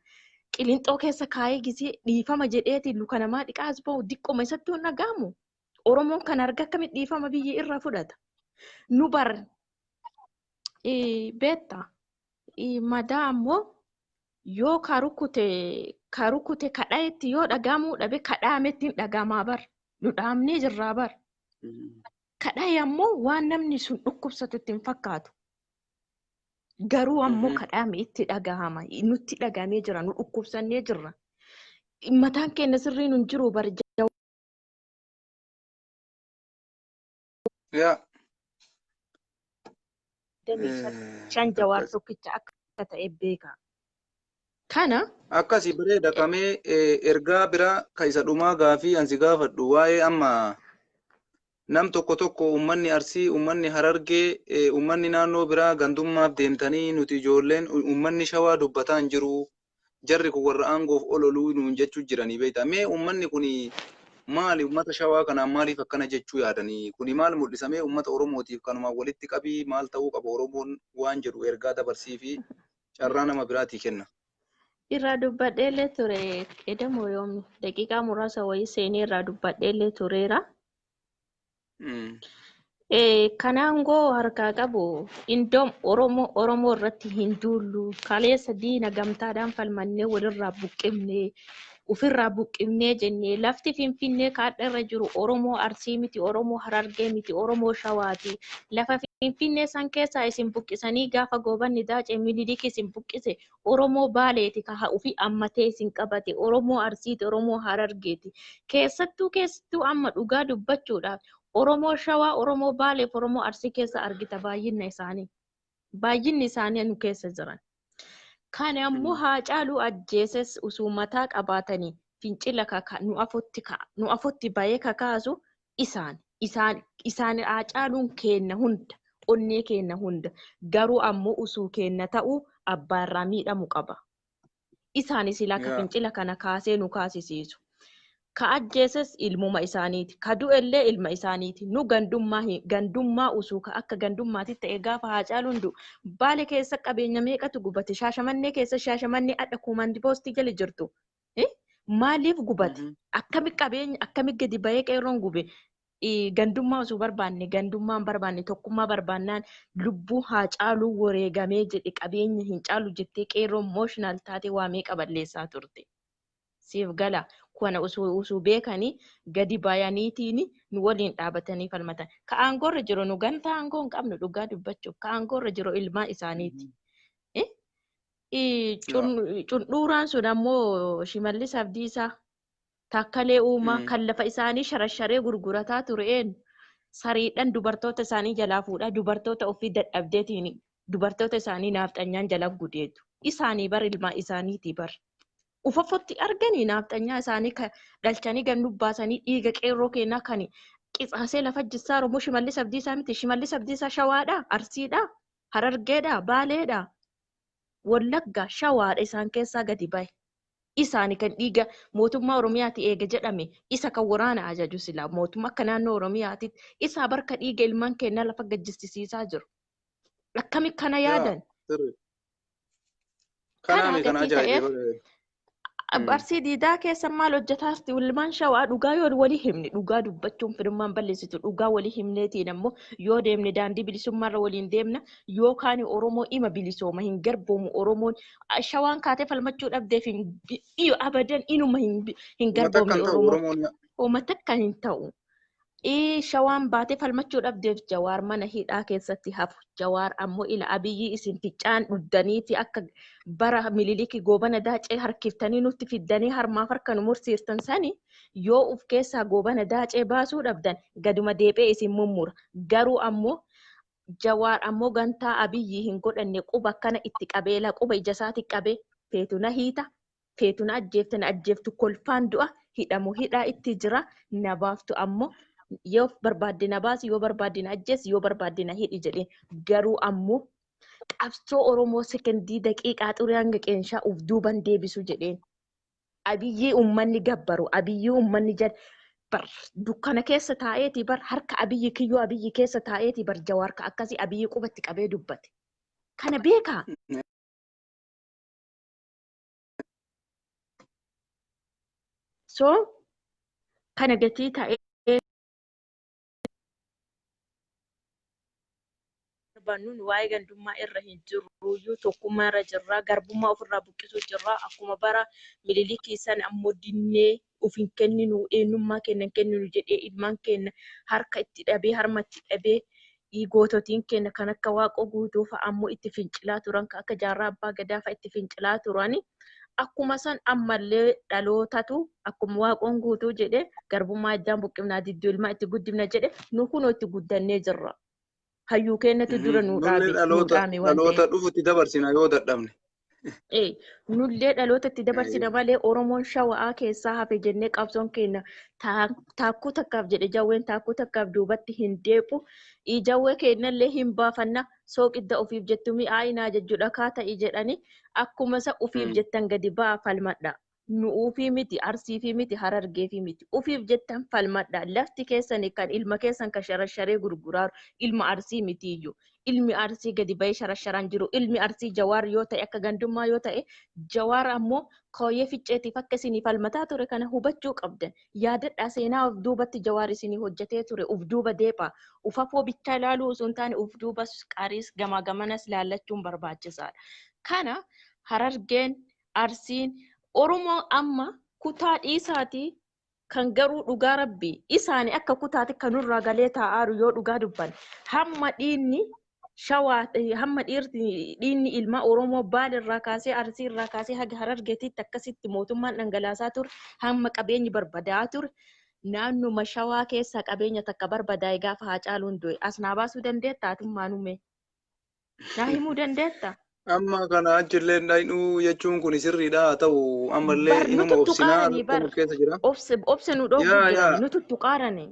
qilinxoo keessa kaayee gisee dhiifama jedheeti luka namaa dhiqaas ba'u diqqoma isatti hin dhaga'amu. Oromoon kan arga akkamitti dhiifama biyyi irraa fudhata. Nu bar beetta madaa ammoo yoo karukute kadhaetti yoo dhagaamuu dhabe kadhaametti hin dhagaamaa bar nu dhaamnee jirraa bar. Kadhae ammoo waan namni sun dhukkubsatu itti hin fakkaatu. Garuu ammoo kadhaame itti dhagahama nutti dhagaamee jira nu dhukkubsannee jirra. Mataan keenya sirriin hin jiru bar. Yaa. Shan Jawaar tokkicha akka ta'e beeka. Kana Akkasii bareeda kamee ergaa biraa ka isa dhumaa gaafii ansi gaafadhu waa'ee amma nam tokko tokko uummanni Arsii, uummanni Harargee, uummanni naannoo biraa gandummaaf deemtanii nuti ijoolleen uummanni Shawaa dubbataa hin jiru. Jarri kun warra aangoof ololuu nuun jechuu jiranii beektaa. Mee uummanni kun maali uummata Shawaa kanaan maaliif akkana jechuu yaadanii? Kuni maal mul'isa? Mee uummata Oromootiif kanumaan walitti qabii maal ta'uu qaba Oromoon waan jedhu ergaa dabarsii fi carraa nama biraatii kenna. Irraa dubbadheellee ture edamoo yoomni daqiiqaa muraasa wayii seenee irraa dubbadheellee tureera. Kanaan goo harkaa qabu indoom Oromoo Oromoo irratti hin duullu kaleessa diina gamtaadhaan falmannee walirraa buqqifnee ofirraa buqqifnee jennee lafti Finfinnee kaadha irra jiru Oromoo Arsii miti Oromoo Harargee miti Oromoo Shawaati lafa Finfinnee san keessaa isin buqqisanii gaafa goobanni daacee Minilik isin buqqise Oromoo Baaleeti kaha ofii ammatee isin qabate Oromoo Arsiiti Oromoo Harargeeti keessattuu keessattuu amma dhugaa dubbachuudhaaf Oromoo Shawaa, Oromoo Baaleef, Oromoo Arsii keessa argita baay'inni isaanii. Baay'inni isaanii nu keessa jiran. Kana ammoo Haacaaluu ajjeeses osoo mataa qabaatanii fincila nu afutti bahee kakaasu isaan. Isaan Haacaaluun keenna hunda, onnee keenna hunda. Garuu ammoo osoo keenna ta'uu abbaarraa miidhamu qaba. Isaani silaa ka Yaa. fincila kana kaasee nu kaasisiisu. Ka ajjeeses ilmuma isaaniiti. Ka du'ellee ilma isaaniiti. Nu gandummaa gandummaa usuu ka akka gandummaatti ta'e gaafa Haacaaluun du'u Baale keessa qabeenya meeqatu gubate? Shaashamannee keessa Shaashamannee adha kuumandi poostii jala jirtu. Maaliif gubate? Akkami qabeenya akkami gadi bahee qeerroon gube? Gandummaa osoo barbaanne gandummaa hin barbaanne tokkummaa barbaannaan lubbuu Haacaaluu wareegamee jedhe qabeenya hin caalu jettee qeerroon mooshinal taatee waa meeqa balleessaa turte. Siif gala kana osoo beekanii gadi bayaniitiin nu waliin dhaabatanii falmatan. Ka aangoorra jiru nu gantaa aangoo hin qabnu dhugaa dubbachuuf ka aangoorra jiru ilmaan isaaniiti. Cundhuuraan sun ammoo Shimallis Abdiisaa Taakkalee Uumaa kan lafa isaanii sharasharee gurgurataa ture eenyu? Sariidhaan dubartoota isaanii jalaa fuudhaa dubartoota ofii dadhabdeetiin dubartoota isaanii naafxanyaan jala gudeetu. Isaanii bar ilmaa isaaniiti bar. Ufafotti arganii naafxanyaa isaanii ka dhalchanii gad nu baasanii dhiiga qeerroo keenyaa kan qisaasee lafa jissaa Oromoo Shimallis Abdiisaa miti. Shimallis Abdiisaa Shawaadha, Arsiidha, Harargeedha, Baaleedha, Wallagga, Shawaadha isaan keessaa gadi bahe. Isaani kan dhiiga mootummaa Oromiyaati eega jedhame isa kan waraana ajaju silaa mootummaa akka naannoo Oromiyaatitti isaa barka dhiiga ilmaan keenyaa lafa gajjistisiisaa jiru. Akkami kana Yaa, yaadan? sirri. Kana Kanaami kan gatii ajaa'ibee ta'eef bara. Arsii diidaa keessa maal hojjetaa jirti? Ilmaan shawaa dhugaa yoo walii himne dhugaa dubbachuun firummaan balleessitu dhugaa walii himneetiin ammoo yoo deemne daandii bilisummaarra waliin deemna yookaan Oromoo ima bilisooma hin garboomu Oromoon shawaan kaatee falmachuu dhabdeef hin abadan inuma hin Uummata akka garboomne hin ta'u Oromoon. Oromoon Uummata akka hin ta'u. Shawaan baatee falmachuu dhabdeef Jawaar mana hidhaa keessatti hafu. Jawaar ammoo ila Abiyyi isin ficcaan dhuddaniiti akka bara Mililikii goobana daacee harkiftanii nutti fiddanii harmaaf harka nu mursiirtan sani yoo uf keessaa goobana daacee baasuu dhabdan gaduma deebi'ee isin mummura. Garuu ammoo Jawaar ammoo gantaa Abiyyi hin godhanne quba akkana itti qabeela quba ija isaati qabee feetu na hiita feetu na ajjeefte na ajjeeftu kolfaan du'a hidhamu hidhaa itti jira na baaftu ammoo yoo barbaadde na baasi yoo barbaadde na ajjeesi yoo barbaadde na hidhi jedheen garuu ammoo qabsoo Oromoo sekendii daqiiqaa xuree hanga qeenshaa uf duuban deebisu jedheen. Abiyyii ummanni gabbaru abiyyii ummanni jal bar dukkana keessa taa'eeti bar harka abiyyi kiyyoo abiyyi keessa taa'eeti bar Jawaar ka akkasii abiyyi qubatti qabee dubbate. Kana beekaa. So kana gatii ta'ee barbaannu waa'ee gandummaa irra hin jirruyyuu tokkummaa irra jirra garbummaa ofirraa buqqisuu jirra akkuma bara Mililikii san ammoo dinnee of hin kenninu eenyummaa keenya hin kenninu jedhee ilmaan keenya harka itti dhabee harma itti dhabee goototiin keenya kan akka Waaqoo Guutuu fa'a ammoo itti fincilaa turan kan akka Jaarraa Abbaa Gadaa fa'a itti fincilaa turan akkuma san ammallee dhalootatu akkuma Waaqoon Guutuu jedhe garbummaa iddaan buqqifnaa didduu ilmaa itti guddifna jedhe nu kunoo itti guddannee jirra. Hayyuu keenyatu dura nu Nullee dhaabe nu dhaloota dhaame waan dhaloota ta'eef. dhufutti dabarsina yoo dadhabne. Nullee dhaloota itti dabarsina malee Oromoon shawa'aa keessaa hafe jennee qabsoon keenya taakkuu takkaaf jedhe jawween taakkuu takkaaf duubatti hin deebi'u. Jawwee keenyallee hin baafanna sooqidda ofiif jettu mi'aayinaa jechuudha kaa ta'i jedhanii akkuma isa ofiif jettan gadi ba'a falmadha. Nu'uufii miti, Arsiifii miti, Harargeefii miti. Ufiif jettan falmadha. Lafti keessani kan ilma keessan kan sharasharee gurguraaru ilma Arsii mitiyyuu. Ilmi Arsii gadi bahee sharasharaan jiru. Ilmi Arsii Jawaar yoo ta'e akka gandummaa yoo ta'e Jawaar ammoo kooyee ficceetiif akka isinii falmataa ture kana hubachuu qabdan. Yaadadhaa seenaa of duubatti Jawaar isinii hojjetee ture. Uf duuba deephaa. Ufafoo bichaa ilaaluu osoo hin taane uf duubas qariis gamaa gamanas ilaallachuun barbaachisaadha. Kana Harargeen, Arsiin, Oromoo amma kutaa dhiisaatii kan garuu dhugaa rabbii isaani akka kutaati kan nurraa galee taa'aaru yoo dhugaa dubban hamma dhiinni shawaa hamma dhiirti dhiinni ilma Oromoo Baalirraa kaasee Arsiirraa kaasee haga Harargeetitti akkasitti mootummaan dhangalaasaa ture hamma qabeenyi barbadaa'aa ture naannuma shawaa keessaa qabeenya takka barbadaa'e gaafa Haacaaluun du'e as naa baasuu dandeetta atummaa nume naa himuu dandeetta. Amma kana achillee dhayinuu jechuun kun sirriidha haa ta'u ammallee Bar nu inuma obsinaa tuttuqaaranii bar rakkoon keessa jira. obse obse nu dhoowwuu Yaa jirani yaa nu tuttuqaaranii.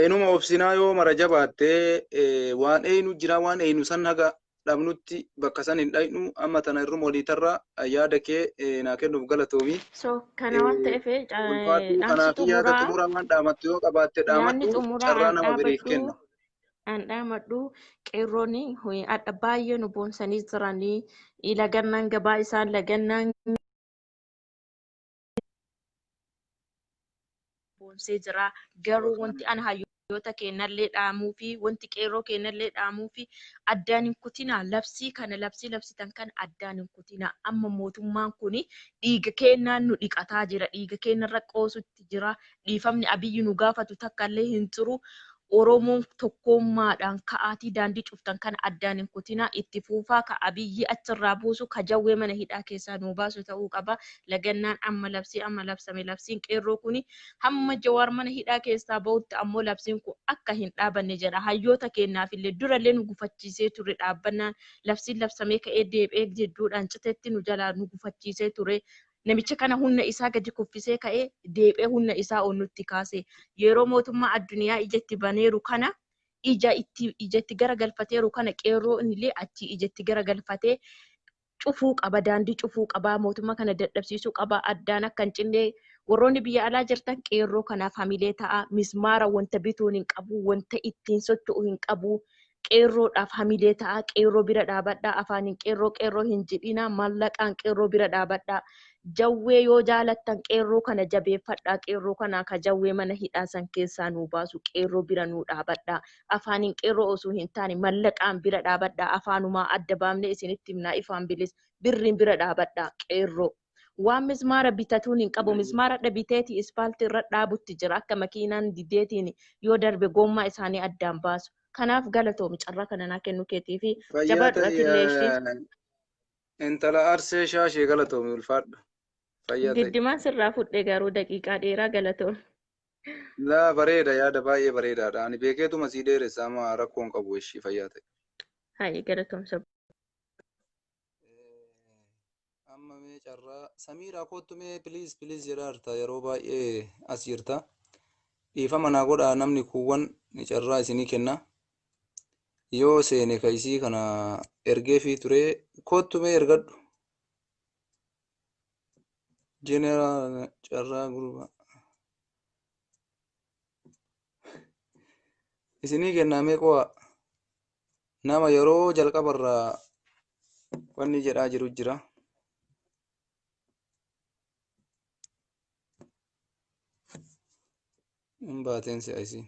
Inuma obsinaa yoo mara jabaattee waan eeynu jira waan eeynu san haga dhabnutti bakka san hin dhaynu amma tana irruma walii tarra yaada kee naa kennuuf galatoomi. So kana waan ta'eef Ulfaadhu dhaamsi kanaaf yaada xumuraa xumuraa waan dhaamattu yoo qabaatte yaadni dhaamadhu xumuraa carraa an nama biriif dhaamadhu kenna. an dhaamadhu qeerroon adha baay'ee nu boonsanii jiranii lagannaan gabaa isaan lagannaan boonsee jira. Garuu wanti an hayyoota keennallee dhaamuu fi wanti qeerroo keennallee dhaamuu fi addaan hin kutinaa. Labsii kana labsii labsitan kana addaan hin kutinaa. Amma mootummaan kun dhiiga keennaan nu dhiqataa jira. Dhiiga keennarra qoosutti jira. Dhiifamni Abiyyi nu gaafatu takkallee hin jiru. Oromoon tokkummaadhaan ka'aatii daandii cuftan kana addaan hin kutinaa. Itti fuufaa ka Abiyyi achirraa buusu ka jawwee mana hidhaa keessaa nu baasu ta'uu qaba. Lagannaan amma labsii amma labsame labsiin qeerroo kuni hamma Jawaar mana hidhaa keessaa bahutti ammoo labsiin kun akka hin dhaabanne jedha. Hayyoota keenyaafillee durallee nu gufachiisee ture dhaabbannaan labsiin labsamee ka'ee deebi'ee jidduudhaan citetti nu jalaa nu gufachiisee ture. Namicha kana humna isaa gadi kuffisee ka'ee deebi'ee humna isaa ol nutti kaase. Yeroo mootummaa addunyaa ijatti baneeru kana ija itti ijatti garagalfateeru kana qeerroo illee achi ijatti garagalfatee cufuu qaba daandii cufuu qaba mootummaa kana dadhabsiisuu qaba addaan akka hin cinne warroonni biyya alaa jirtan qeerroo kanaaf hamilee ta'a mismaara wanta bituun hin qabu wanta ittiin socho'u hin qabu qeerroodhaaf hamilee ta'a qeerroo bira dhaabadhaa afaaniin qeerroo qeerroo hin jedhina mallaqaan qeerroo bira dhaabadhaa jawwee yoo jaalattan qeerroo kana jabeeffadhaa qeerroo kana ka jawwee mana hidhaa san keessaa nuu baasu qeerroo bira nuu dhaabadhaa afaaniin qeerroo osoo hin taane mallaqaan bira dhaabadhaa afaanumaa adda baafnee isinitti himnaa ifaan bilis birriin bira dhaabadhaa qeerroo. Waan mismaara bitatuun hin qabu. Mismaara biteeti ispaaltii irra dhaabutti jira. Akka makiinaan dideetiin yoo darbe gommaa isaanii addaan baasu. Kanaaf galatoomi carraa kana naa kennu keetii fi Fayyaa jabaadhu ta'e atillee ishii. intala arsee shaashee galatoomi ulfaadhu. Fayyaa ta'e. Diddimaan sirraa fudhe garuu daqiiqaa dheeraa galatoomi. Laa bareeda yaada baay'ee bareedaadha. Ani beekeetuma sii dheeressa amma rakkoo hin qabu ishii fayyaa ta'e. Hayi galatoomsa. Amma mee carraa Samiiraa kottu mee please please jedhaa jirta yeroo baay'ee as jirta. Dhiifama naa godhaa namni kuuwwan carraa isinii kenna. Yoo seene ka isii kana ergeefii ture kottu mee ergadhu. Jeneraal carraa gurbaa. Isinii kennaa mee qo'a nama yeroo jalqabarraa wanni jedhaa jiru jira. Hin baateen si'a isii.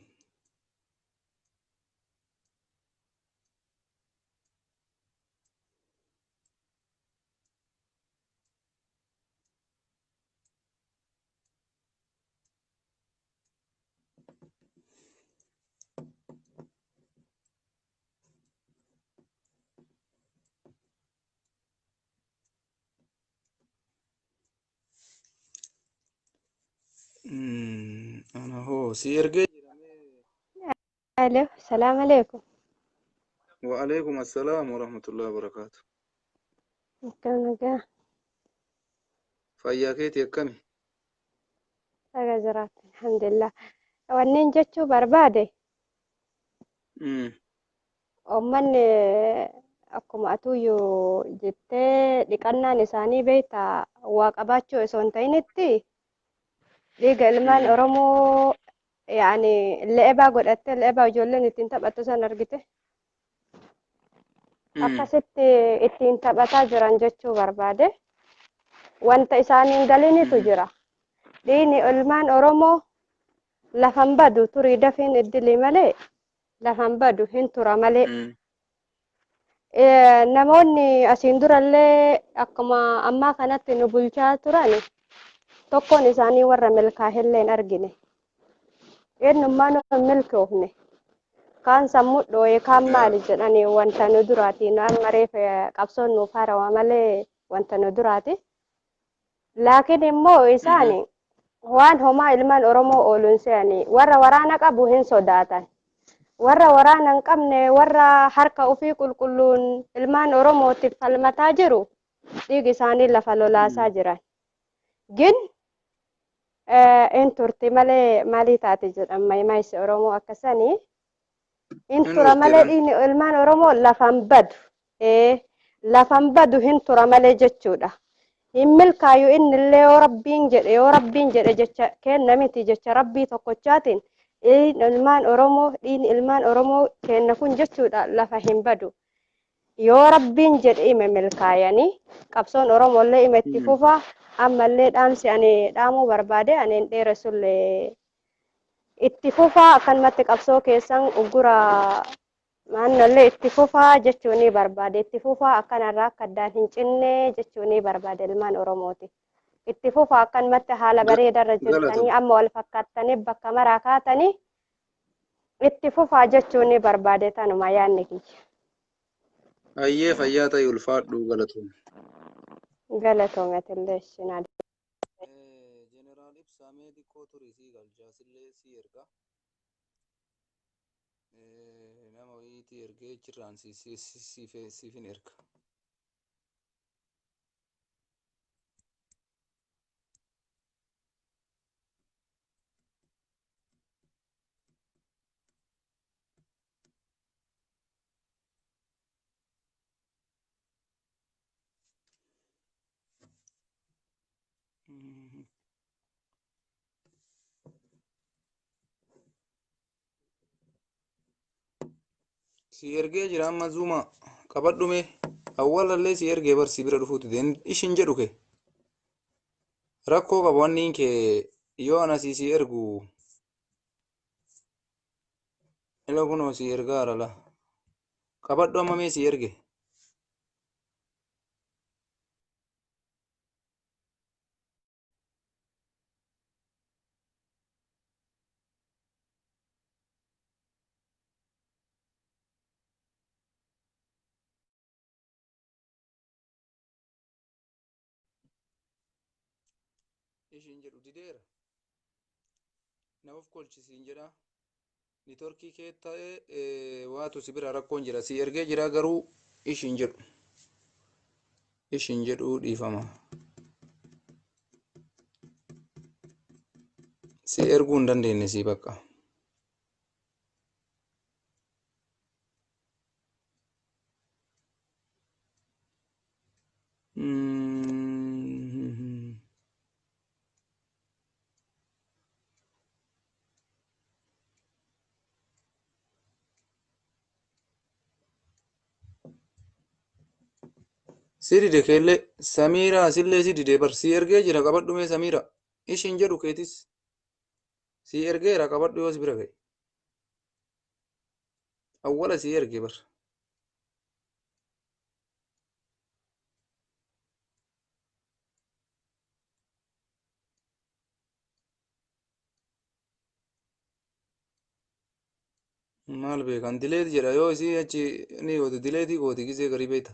Ana hoo si ergee jira mee. Alo, salaam alaikum. Wa'alaikum assalaam wa rahmatullahi wa barakaatu. Akkam nagaa? Fayyaa keetii akkami? Naga jiraatti, alhamdulillah. Wanneen jechuu barbaade uummanni akkuma atuyyuu jettee dhiqannaan isaanii beektaa waa qabaachuu osoo hin ta'initti dhiiga ilmaan Oromoo yaani le'ebaa godhattee le'ebaa ijoolleen ittiin taphattu san argite akkasitti ittiin taphataa jiran jechuu barbaade. Wanta isaaniin galinitu jira. Dhiigni ilmaan Oromoo lafan badu turii dafiin iddilii malee lafan badu hin tura malee. Namoonni asiin durallee akkuma ammaa kanatti nu bulchaa turan tokkoon isaanii warra milkaa'ellee hin argine. Eenyummaa nu hin milkoofne. Kaan sammuu dhoo'e kaan maali jedhanii wanta nu duraati. Nu amma reef qabsoon nuuf haarawaa malee wanta nu duraati. Laakiin immoo isaan waan homaa ilmaan Oromoo ooluun se'anii warra waraana qabu hin sodaatan. Warra waraana hin qabne warra harka ofii qulqulluun ilmaan Oromootiif falmataa jiru dhiigi isaanii lafa lolaasaa jiran. Gin in turti malee maalii taate jedhan mayimaayisi Oromoo akkasanii. In Hin tura malee turti dhiigni ilmaan Oromoo lafaan badu. Ee, lafan badu hin tura malee jechuudha. Hin milkaayu innillee yoo rabbiin jedhe, yoo rabbiin jedhe jecha kenna miti, jecha rabbii tokkochaatiin dhiigni ilmaan Oromoo, dhiigni ilmaan Oromoo kenna kun jechuudha, lafa hin badu. Yoo rabbiin jedhe ime milkaayanii, qabsoon Oromollee ime itti fufa. Ammallee dhaamsi ani dhaamuu barbaade, ani hin dheeressullee, itti fufaa akkanumatti qabsoo keessan, uggura maannollee itti fufaa jechuu ni barbaade. Itti fufaa, akkanarraa akka addaan hin cinne jechuu ni barbaade ilmaan Oromooti. Itti fufaa akkanumatti haala bareedarra jirtanii Galatoomi. amma wal fakkaattanii bakka maraa kaatanii itti fufaa jechuu ni barbaade. Tanuma yaadni kiyya. Ayyee, fayyaa ta'e, ulfaadhu, galatoomi. Galatoometillee ishinaa. Jeneraal Ibsaa, mee xiqqoo turii sii galchaa, sillee sii erga. Nama wayiitii ergee jirraan siifin erga. Si ergee jira amma, zuuma qabadhu mee. Awwaalallee si ergee bar, si bira dhufuuti deen ishin jedhu kee rakkoo qaba. Wanni kee yoo ana si ergu ila kunoo si ergaara, la qabadhu amma mee, si erge. Ishin jedhu dideera. Nama of kolchisiin jedha. Networkii kee ta'e waatu si bira rakkoon jira. Si ergee jira garuu ishin jedhu. Ishin jedhu, dhiifama. Si erguu hin dandeenye si bakka. Si dide keellee Samiiraa, sillee si dide bar. Si ergee jira, qabadhu mee Samiira. Ishin jedhu keetis si ergeera, qabadhu yoo si bira ga'e. Awwala si erge bar. Maal beekan, delete jedha. Yoo isii achi ni goote, delete gooti gisee garii beekta.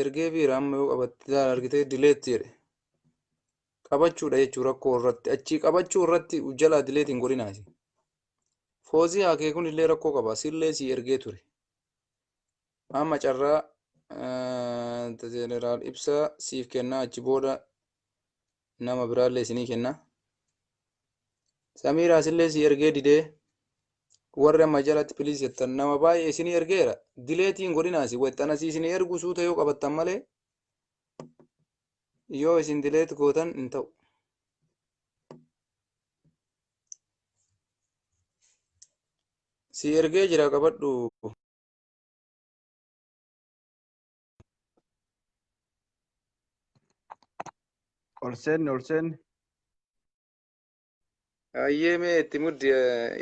Ergee fiira amma, yoo qabatte argitee delete jedhe qabachuudha jechuu. Rakkoo irratti achii qabachuu irratti jalaa delete hin godhinaasi. Foozii haakee kun illee rakkoo qaba. Sillee si ergee ture. Amma carraa jeneraal Ibsaa siif kennaa, achi booda nama biraallee isinii kenna. Samiiraa, sillee si ergee didee. Warri amma jalatti please jettan nama baay'ee isinii ergeera. Delete hin godhinaasi, waxxanasii isinii ergu suuta yoo qabattan malee, yoo isin delete gootan hin ta'u. Si ergee jira, qabadhu. Ol seenni, ol seenni. Hayyee, mee itti muddi.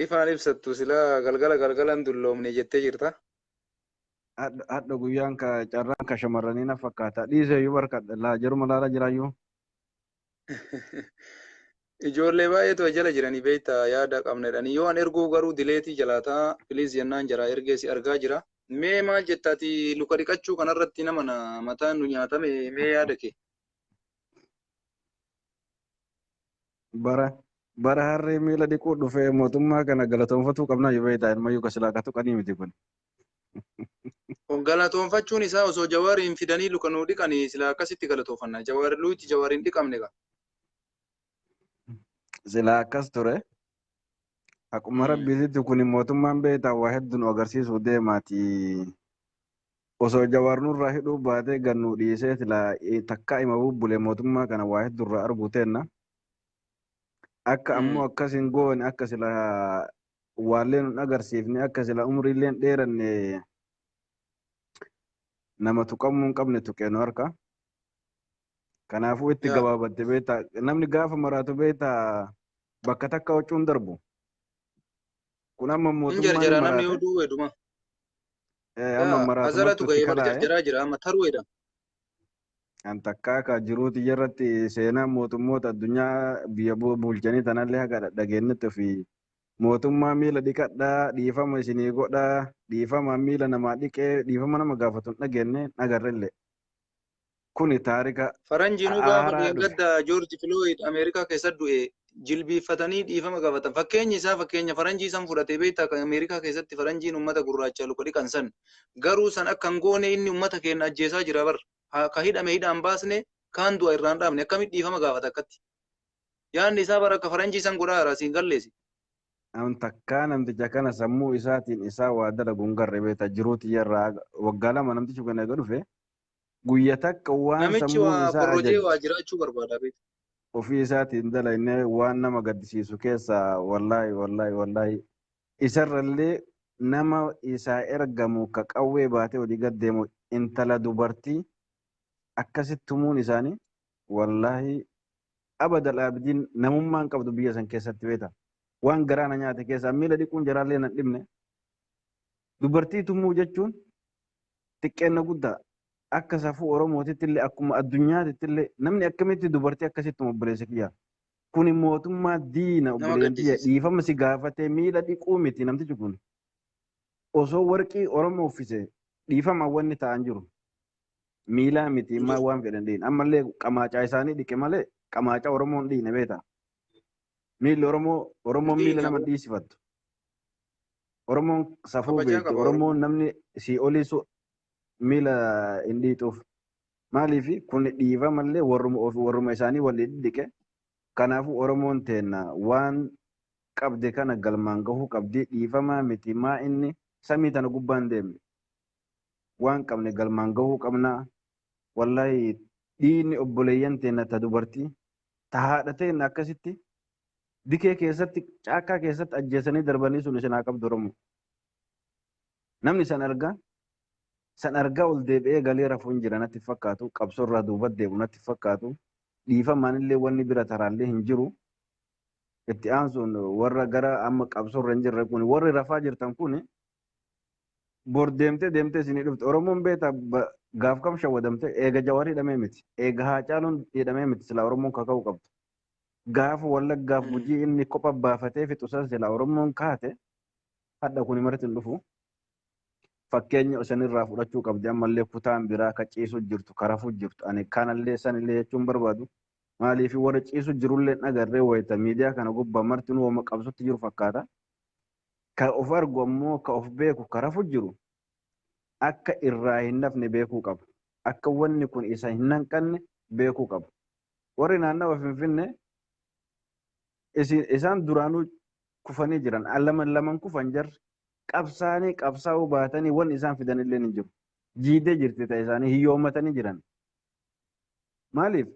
Ifaan ibsattu silaa galgala galgalan dulloomne jettee jirta. Hadha guyyaan ka carraan ka shamarranii na fakkaata. Dhiisee iyyuu barkadha. Laa, jaruma laala jiraayyuu. Ijoollee baay'eetu jala jiranii beektaa, yaada qabnedhani. Yoo an erguu garuu delete jalaataa, please jennaan jara ergee si argaa jira. Mee maal jettaati luka dhiqachuu kanarratti? Nama na mataan nu nyaatame, mee yaada kee. Bara harree miila dhiquu dhufee mootummaa kana galatoonfatuu qabnaa yoo beektaa, ilmayyuu ka silaa ka tuqanii miti kun. Galatoonfachuun isaa osoo Jawaariin fidanii luka nuu dhiqanii silaa akkasitti galatoonfanna. Jawaar luuti Jawaariin dhiqamne gaa. Silaa akkas ture. Haquma rabbiititti kun mootummaan beektaa waa hedduu nu agarsiisuu deemaati. Osoo Jawaar nurraa hidhuu baatee gad nu dhiisee silaa takkaa ima bubbule mootummaa kana waa heddurraa arguu teenna. Akka ammoo akkas hin goone, akka silaa waallee nun agarsiifne, akka sila umriillee hin dheeranne, nama tuqamuu hin qabne tuqee nu harka. Kanaafuu itti gabaabatte beektaa, namni gaafa maraatu beektaa, bakka takka huccuun darbu. Kun amma Hin mootummaan hin jarjara namni maraate. oduu weduma. Amma Yaa maraatumatti azaratu itti ga'ee bar kalaa'e. jarjaraa jira amma taruu edha. Kan takkaa ka jiruuti irratti seenaa mootummoota addunyaa biyya bulchanii tanallee haga dhageenyetti ofii mootummaa miila dhiqadhaa, dhiifama isinii godhaa, dhiifama miila namaa dhiqee dhiifama nama gaafatu hin dhageenye agarrellee. Kuni taarika Faranjiinuu gaafa haaraa dhufe. dheengadda Joorji Filooyid Ameerikaa keessatti du'e jilbiiffatanii dhiifama gaafatan. Fakkeenyi isaa fakkeenya faranjii san fudhatee beektaa, kan Ameerikaa keessatti faranjiin uummata gurraacha luka dhiqan san. Garuu san akka hin goone inni uummata keenya ajjeesaa jira bar. Ka hidhame hidhaan baasne, kaan du'a irraan dhaabne, akkamitti dhiifama gaafata akkatti? Yaadni isaa bara akka faranjii san godhaa jira siin galleesi. An takkaa namticha kana sammuu isaatiin isaa waa dalagu hin garre beektaa, jiruuti irraa waggaa 2 namtichi kun eega dhufe guyya takka waan Namichi sammuun waa isaa borrojee ajajju waa jiraachuu barbaada beektaa. ofii isaatiin dalagne waan nama gaddisiisu keessaa, wallaahi wallaahi wallaahi, isarrallee nama isaa ergamu ka qawwee baatee olii gad deemu intala dubartii akkasitti tumuun isaanii, wallaahi abadal abdiin namummaa hin qabdu biyya san keessatti beekta. Waan garaa na nyaate keessaa miila dhiquun jaraallee nan dhibne. Dubartii tumuu jechuun xiqqeenna guddaa, akka safuu Oromootitti illee akkuma addunyaatitti illee namni akkamitti dubartii akkasitti tuma, obboleessa kiyya? Kuni mootummaa diina Nama obboleeyyan tiyya, gaddisiisa. dhiifama si gaafatee miila dhiquu miti namtichi kun. Osoo warqii Oromoo uffise dhiifama wanni ta'an jiru. Miilaa miti Hin maa jiru. waan fedhan dhiin. Ammallee qamaacaa isaanii dhiqe malee qamaacaa Oromoo hin dhiine beekta. Miilli Oromoo, Oromoon miila Dhiine nama aboo. dhiisifattu. Oromoon safuu Kabajaa beekti. qaba Oromoon Oromoon. namni sii olii su miila hin dhiixuuf. Maaliif kun dhiifamallee warruma ofii warruma isaanii waliin dhiqe. Kanaafuu Oromoon teenna waan qabde kana galmaan gahuu qabdi. Dhiifamaa miti maa inni samii tana gubbaan deemne. Waan qabne galmaan gahuu qabna. Wallahi dhiigni obboleeyyan teenna ta dubartii ta haadha teenna akkasitti dikee keessatti caakkaa keessatti ajjeesanii darbanii sun isin haa qabdu Oromoo. Namni san argaa san argaa ol deebi'ee galee rafuu hin jira natti fakkaatu, qabsoo irraa duuba deemu natti fakkaatu, dhiifamaan illee wanni bira taraallee hin jiru. Itti aansuun warra gara amma qabsoo irra hin jirre kun, warri rafaa jirtan kun, bor deemtee deemtee isinii dhufte. Oromoon beektaa gaaf kam shawwadamte? Eega Jawaar hidhamee miti, eega Haacaaluun hidhamee miti silaa Oromoon kaka'uu qabdu. Gaafa Wallaggaaf Gujii inni kopha baafatee fixu san silaa Oromoon kaate hadha kuni marti hin dhufu. Fakkeenya isanirraa fudhachuu qabdi ammallee kutaan biraa ka ciisu jirtu, ka rafuu jirtu. Ani kanallee sanillee jechuun barbaadu. Maaliif warra ciisu jirullee hin agarree wayita miidiyaa kana gubbaa marti nu wama qabsutti jiru fakkaata. Ka of argu ammoo, ka of beeku, ka rafu jiru akka irraa hin nafne beekuu qaba. Akka wanni kun isa hin hanqanne beekuu qaba. Warri naannawa Finfinnee isaan duraanuu kufanii jiran. Laman laman kufan jarri. Qabsaanii qabsaa'uu baatanii wanni isaan fidan illee hin jiru. Jiidee jirti ta'e isaanii hiyyoommatanii jiran. Maaliif?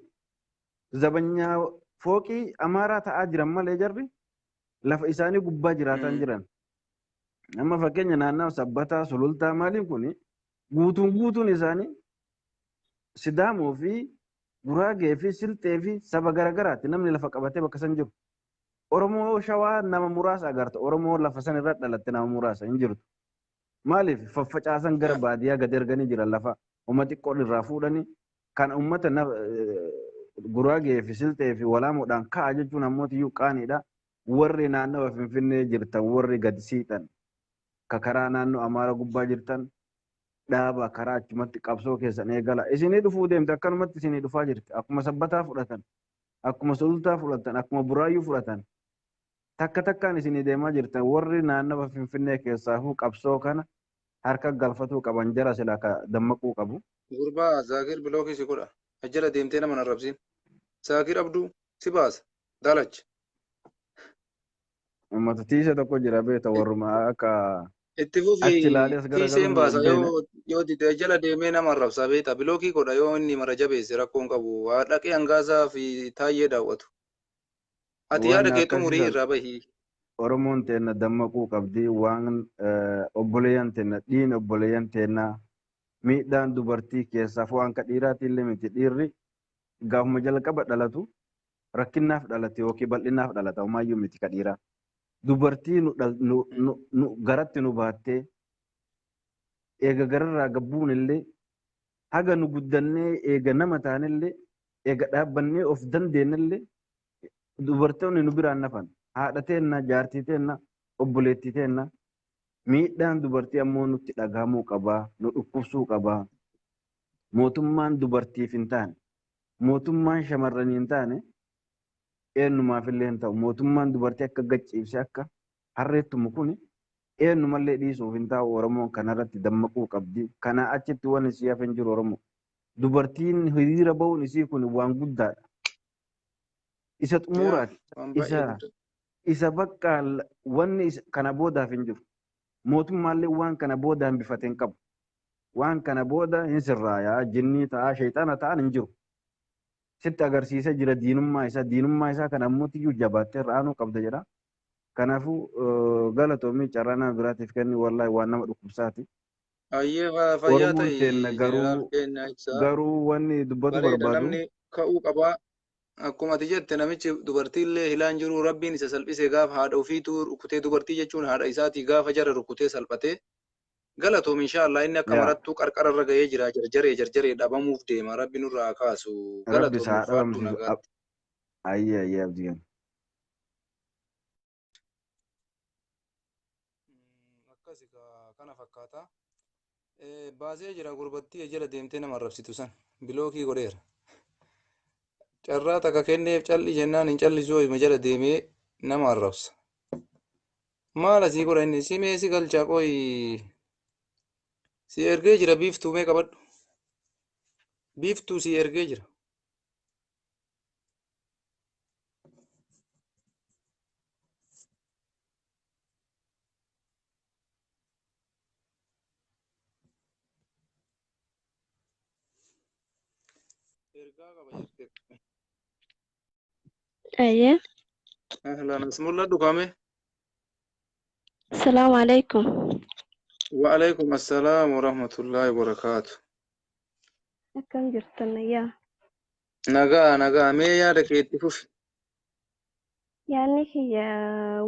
Zabanyaa fooqii Amaaraa ta'aa jiran malee jarri lafa isaanii gubbaa jiraataa jiran. Amma fakkeenya naannawa Sabbataa, Sulultaa maaliin kuni guutuun guutuun isaanii Sidaamoo fi Guraagee fi Silxee fi saba garagaraatti namni lafa qabatee bakka san jiru. Oromoo Shawaa nama muraasa agarta. Oromoo lafa san irra dhalatte nama muraasa hin jirtu. Maaliif faffacaasan gara baadiyyaa gad erganii jiran, lafa uummata xiqqoo irraa fuudhanii kan uummata Guraagee fi Silxee fi Walaamoodhaan ka'a jechuun ammoo iyyuu qaaniidha. Warri naannawa Finfinnee jirtan, warri gad siixan, ka karaa naannoo Amaaraa gubbaa jirtan, dhaaba karaa achumatti qabsoo keessan eegala. Isinii dhufuu deemte, akkanumatti isinii dhufaa jirti. Akkuma Sabbataa fudhatan, akkuma Sulultaa fudhatan, akkuma Buraayyuu fudhatan. Takka takkaan isinii deemaa jirtan. Warri naannawa Finfinnee keessaafuu qabsoo kana harka galfatuu qaban, jara silaa ka dammaquu qabu. Gurbaa Zaakir, block si godha. Ajjala deemtee nama arrabsiin. Zaakir Abduu si baasa. Dalacha. Uummata tiisa tokko jira beekta, warruma akka Itti Achi fufi ilaalee as tiiseen garagaluun baasa hin beekne. yoo dide jala deemee nama arrabsaa beekta bilookii godha yoo inni mara jabeesse rakkoon qabu haa dhaqee hangaasaa fi taayyee daawwatu. Ati yaada Waan kee akkasii xumurii san irraa bahi. Oromoon teenna dammaquu qabdi. Waan obboleeyyan teenna dhiin obboleeyyan teenna miidhaan dubartii keessaaf waan ka dhiiraati illee miti dhiirri gaafuma jalqaba dhalatu rakkinnaaf dhalate yookiin bal'innaaf dhalata homaayyuu miti ka dhiiraa. Dubartii nu nu garatti nu baattee eega gararraa gabbuun illee haga nu guddannee eega nama taanillee eega dhaabbannee of dandeenyellee dubartoonni nu biraan nafan haadha teenna jaartii teenna obboleettii teenna miidhaan dubartii ammoo nutti dhagahamuu qabaa nu dhukkubsuu qabaa mootummaan dubartiif hin taane mootummaan shamarranii hin taane eenyumaaf illee hin ta'u mootummaan dubartii akka gacciibse akka harreettumu kun eenyumallee dhiisuuf hin taa'u Oromoon kanarratti dammaquu qabdi kanaa achitti waan isii hafe hin jiru Oromoo dubartiin hiriira ba'uun isii kun waan guddaadha isa Yaa xumuraati waan baay'ee isa guddaa. isa bakka wanni kana boodaaf hin jiru mootummaallee waan kana booda hambifate hin qabu waan kana booda hin sirraayaa jinnii ta'aa sheexana ta'an hin jiru sitti agarsiisee jira diinummaa isaa kana ammoo tiyyuu jabaattee irra aanuu qabda jedha kanaafuu galatoomii carraa nama biraatiif kenni wallaahi waan nama dhukkubsaati Ayyee fayyaa Oromoon ta'i teenna jeneraal garuu keenya ibsaa. garuu wanni dubbatu Bareeda barbaadu namni ka'uu qabaa. Akkuma ati jette namichi dubartiillee hilaan jiru rabbiin isa salphise gaafa haadha ofiitu rukutee dubartii jechuun haadha isaatii gaafa jara rukutee salphatee galatoom inshaallah inni akka yaa marattuu qarqararra ga'ee jira jarjaree jarjaree dhabamuuf deema rabbi nurraa haa kaasu rabbi galatoom isaa ulfaadhu dhabamsiisu nagaatti. ayyee ayyee abdiin. Akkasi kana fakkaata. Baasee jira gurbattii jala deemtee nama arrabsitu san bilookii godheera. Carraa takka kenneef calli jennaan hin callisuu ima jala deemee nama arrabsa. Maal asii godha inni simee si galchaa qoyi si ergee jira biiftuu mee qabadhu. Biiftuu si ergee jira. Ergaa qaba jettee. Ayyee. Ahlan as mul'adhu kaame. Salaamu alaikum. Wa'alaikum assalaam wa rahmatullahi wa barakaatu. Akkam jirtan ayyaa? Nagaa nagaa mee yaada kee itti fufi. Yaadni kiyya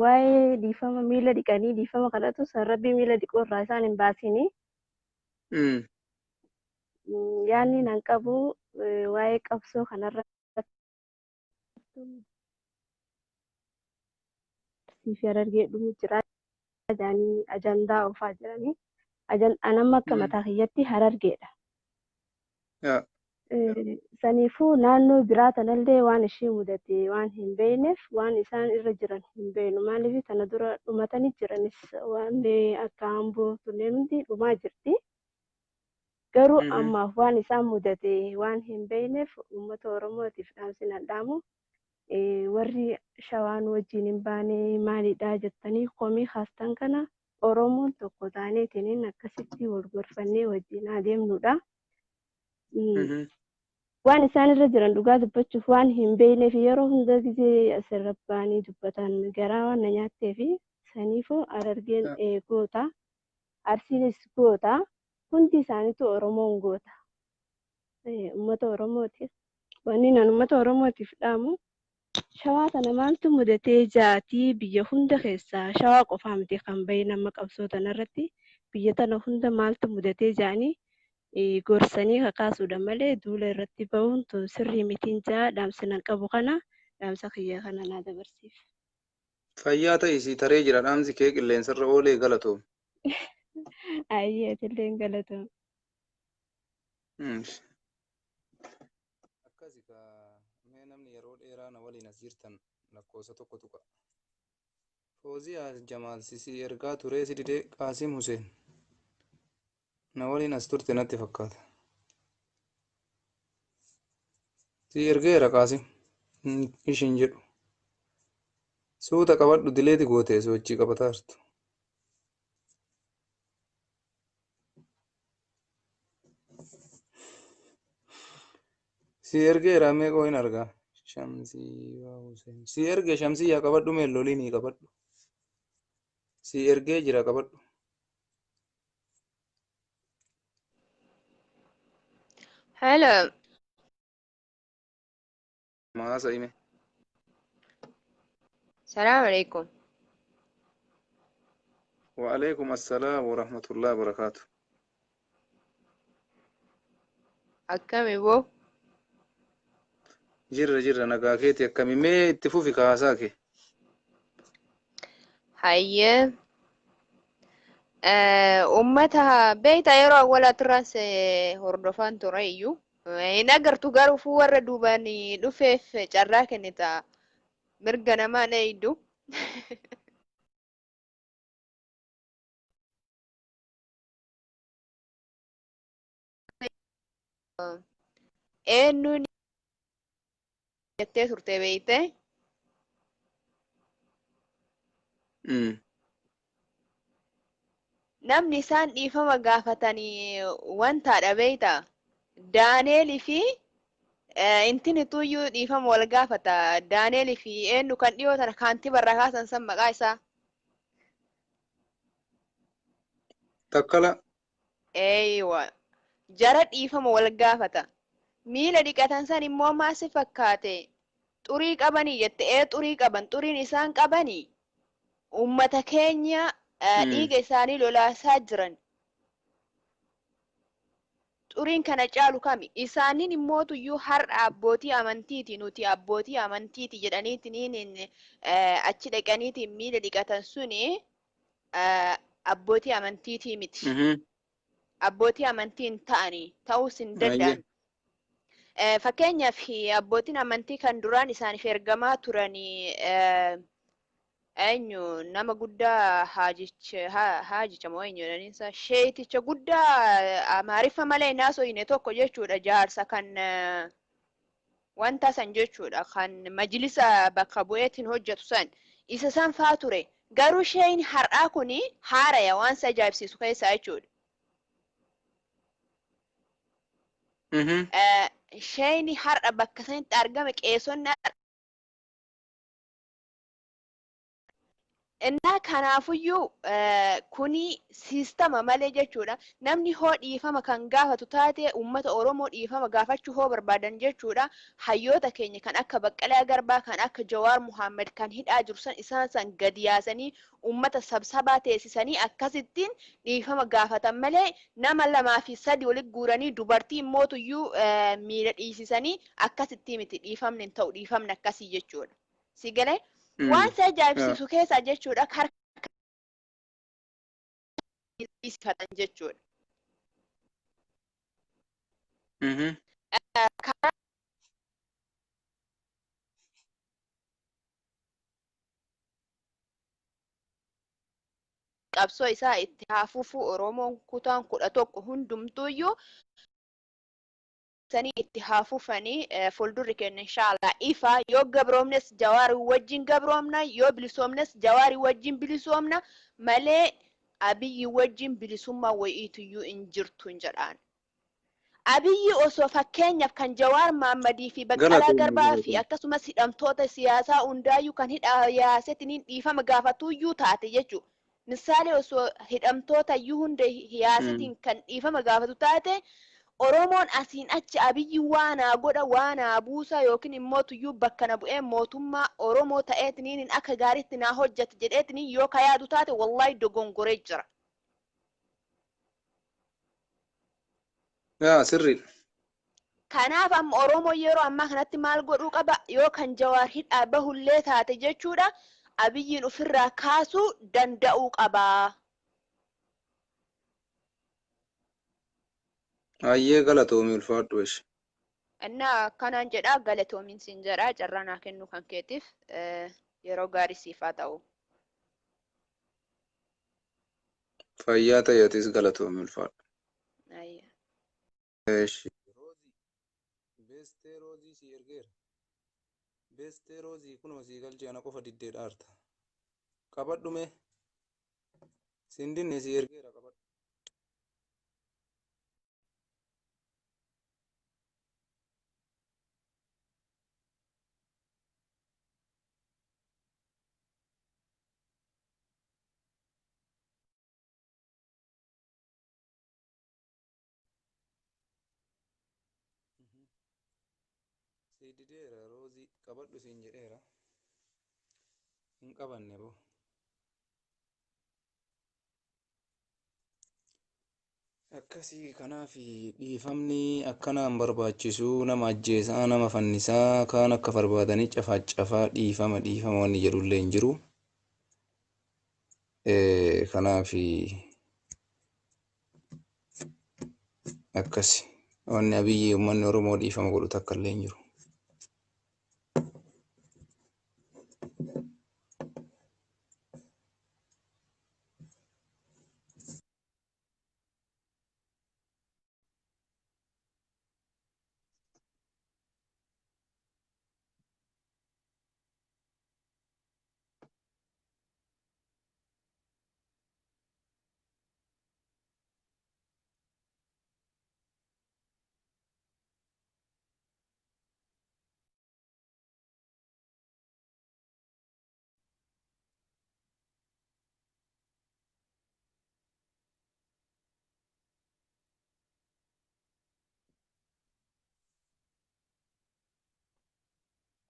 waa'ee dhiifama miila dhiqanii dhiifama kadhatu san rabbi miila dhiquu irraa isaan hin baasinii. Yaadni nan qabu waa'ee qabsoo kanarratti fi harargee dhumu jira jedhanii ajandaa oofaa jiranii. Anamma akka mataa kiyyatti harargeedha. Yaa. Saniifuu naannoo biraa tanallee waan ishee mudate waan hin beekneef waan isaan irra jiran hin beeknu. Maaliif tana dura dhumatanii jiranis waan akka Amboo tunneen hundi dhumaa jirti. Garuu ammaaf waan isaan mudate waan hin beekneef uummata Oromootiif dhaamsi nan dhaamu. Warri shawaan wajjin hin baane maalidha jettanii komii kaastan kana Oromoon tokko taaneetiin akkasitti wal gorfannee wajjin adeemnudha. Waan isaan irra jiran dhugaa dubbachuuf waan hin beekneef yeroo hunda gisee asirra ba'anii dubbatan garaa waan na nyaattee fi saniifuu Harargeen goota, Arsiinis goota, hundi isaaniitu Oromoon goota. Uummata Oromootiif wanni nan uummata Oromootiif dhaamu shawaa tana maaltu mudatee jaatii biyya hunda keessaa shawaa qofaa miti kan bahe nama qabsoo tanarratti biyya tana hunda maaltu mudatee jaanii gorsanii kakaasuudha malee duula irratti bahuun tun sirrii mitiin jaa dhaamsa nan qabu kana dhaamsa kiyya kana naa dabarsiif. Fayyaa ta'i si taree jira dhaamsi kee qilleensarra oolee galatoom. Ayyee atillee hin galatoom. Akkasi kaa mee namni yeroo dheeraa na waliin as jirtan lakkoofsa tokko tuqa. Fooziyaa Jamaal si ergaa turee si didee Qaasim Huseen na waliin as turte natti fakkaata. Si ergeera Qaasim ishiin jedhu. Suuta qabadhu dileeti gootee sochii qabataa jirtu. Si ergeera meeqoo hin argaa. Shamsiyyaa Hussein. Si erge Shamsiyyaa qabadhu meelloliinii qabadhu. Si ergee jira qabadhu. Hello. Maasa ime. Salaam alaikum. Wa'alaikum assalaam wa rahmatullahi wa barakaatu. Akkami boo? Jirra jirra nagaa keeti akkami mee itti fufi kaasaa kee. Hayyee. Uummata beektaa yeroo awwalaatirraas hordofaan ture iyyuu. Hin agartu garuu fuu warra duubaan dhufeef carraa kennita. Mirga namaa na eeydu. Eenyuun jettee turte beeyte? Namni isaan dhiifama gaafatanii wantaadha beeyta. Daaneelii fi intini tuyyuu dhiifama wal gaafata. Daaneelii fi eenyu kan dhiyoo tana kaantiba irraa kaasan san maqaa isaa. Takkala. Eeywa. Jara dhiifama wal gaafata. Miila dhiqatan san immoo maal si fakkaate? Xurii qabanii jette ee xurii qaban xuriin isaan qabanii uummata keenya dhiiga isaanii lolaasaa jiran. Xuriin kana caalu kami? Isaaniin immootuyyuu har'a abbootii amantiiti nuti abbootii amantiiti jedhaniitiin achi dhaqaniitiin miila dhiqatan suni abbootii amantiitii miti. Abbootii amantii hin ta'anii ta'uus hin danda'an. Fakkeenyaaf abbootiin amantii kan duraan isaaniif ergamaa turanii eenyu nama guddaa haajicha moo eenyu jedhaniinsa sheeticha guddaa amaariffa malee hin haasofne tokko jechuudha jaarsa kan wanta san jechuudha kan majlisa bakka bu'eetiin hojjetu san isa san faa ture garuu sheen har'aa kuni haaraya waan isa ajaa'ibsiisu keessaa jechuudha. Sheen har'a bakka sanitti argame qeesonni Innaa kanaafuyyuu kuni siistama malee jechuudha. Namni hoo dhiifama kan gaafatu taate uummata Oromoo dhiifama gaafachuu hoo barbaadan jechuudha. Hayyoota keenya kan akka Baqqalaa Garbaa, kan akka Jawaar Muhammad kan hidhaa jiru san isaan san gadi yaasanii uummata sabsabaa teessisanii akkasittiin dhiifama gaafatan malee nama lamaa fi sadi walitti guuranii dubartii immootuyyuu miila dhiisisanii akkasitti miti dhiifamni hin ta'u dhiifamni akkasii jechuudha. Si galee? Waan si ajaa'ibsiisu keessaa jechuudha harka dhiisifatan jechuudha. Karaa qabsoo isaa itti haa fufu Oromoon kutaan 11 hundumtuuyyuu sanii itti haa fufanii fuuldurri keenya inshaallah ifa yoo gabroomnes Jawaarii wajjin gabroomna yoo bilisoomnes Jawaarii wajjin bilisoomna malee Abiyyi wajjin bilisummaa wayiituyyuu hin jirtu hin jedhaan. Abiyyi osoo fakkeenyaaf kan Jawaar Maammadii fi Baqqalaa Galatoomi Garbaa fi galatoomi. akkasumas hidhamtoota siyaasaa hundaayyuu kan hidhaa yaasetiniin dhiifama gaafatuyyuu taate jechuudha. Misaalee osoo hidhamtoota iyyuu hunda yaasetiin kan dhiifama gaafatu taate Oromoon asiin achi Abiyyi waa naa godha waa naa buusa yookiin immoo tuyyuu bakka na bu'ee mootummaa Oromoo ta'eetiniin akka gaariitti naa hojjeta jedheetiniin yoo ka yaadu taate wallaahi dogongoree jira. Yaa sirriidha. Kanaaf amma Oromoo yeroo ammaa kanatti maal godhuu qaba yoo kan Jawaar hidhaa bahullee taate jechuudha Abiyyiin ofirraa kaasuu danda'uu qaba. Hayyee galatoomi ulfaadhu eshi. Innaa akkanaan jedhaa galatoomiin siin jedhaa carraa naa kennuu kan keetiif yeroo gaarii siif haa ta'u. Fayyaa ta'i atis galatoomi ulfaadhu. Hayyee. Eshi. Roozii. Beestee roozii sii ergeera. Beestee roozii kunoo sii galchee ana qofa diddee dhaarta. Qabadhu mee. Siin dinne sii ergeera qabadhu. Si dideera Roozii qabadhu siin jedheera. Hin qabanne boo. Akkasii kanaaf dhiifamni akkanaan barbaachisu nama ajjeesaa nama fannisaa kaan akka barbaadanii cafaa dhiifama dhiifama wanni jedhullee hin jiru. Kanaaf akkasi wanni Abiyyi uummanni Oromoo dhiifama godhu takka illee hin jiru.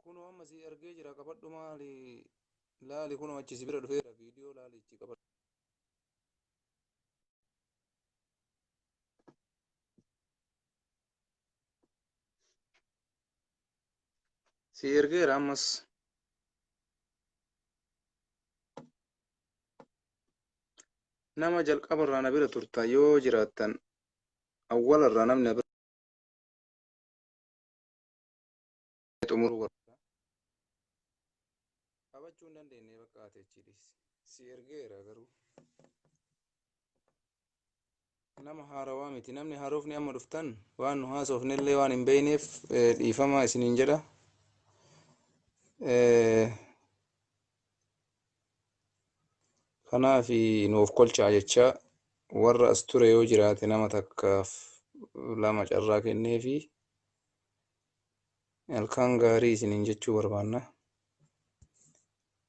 Kunoo amma si argee jira qabadhu maali laali kunoo achi si bira dhufeera viidiyoo laali ichi qabadhu. Si ergeera ammas. Nama jalqabarraa na bira turta yoo jiraattan awwalarraa namni na bira xumuruu barbaada. Qabachuu hin dandeenye bakka ati achi dhiisi. Si ergeera garuu. Nama haarawaa miti. Namni haarofni amma dhuftan waan nu haasofnellee waan hin beekneef dhiifama isiniin jedha. Kanaaf nuuf kolchaa jecha warra as ture yoo jiraate nama takkaaf lama carraa kenneefi halkan gaarii isiniin jechuu barbaanna.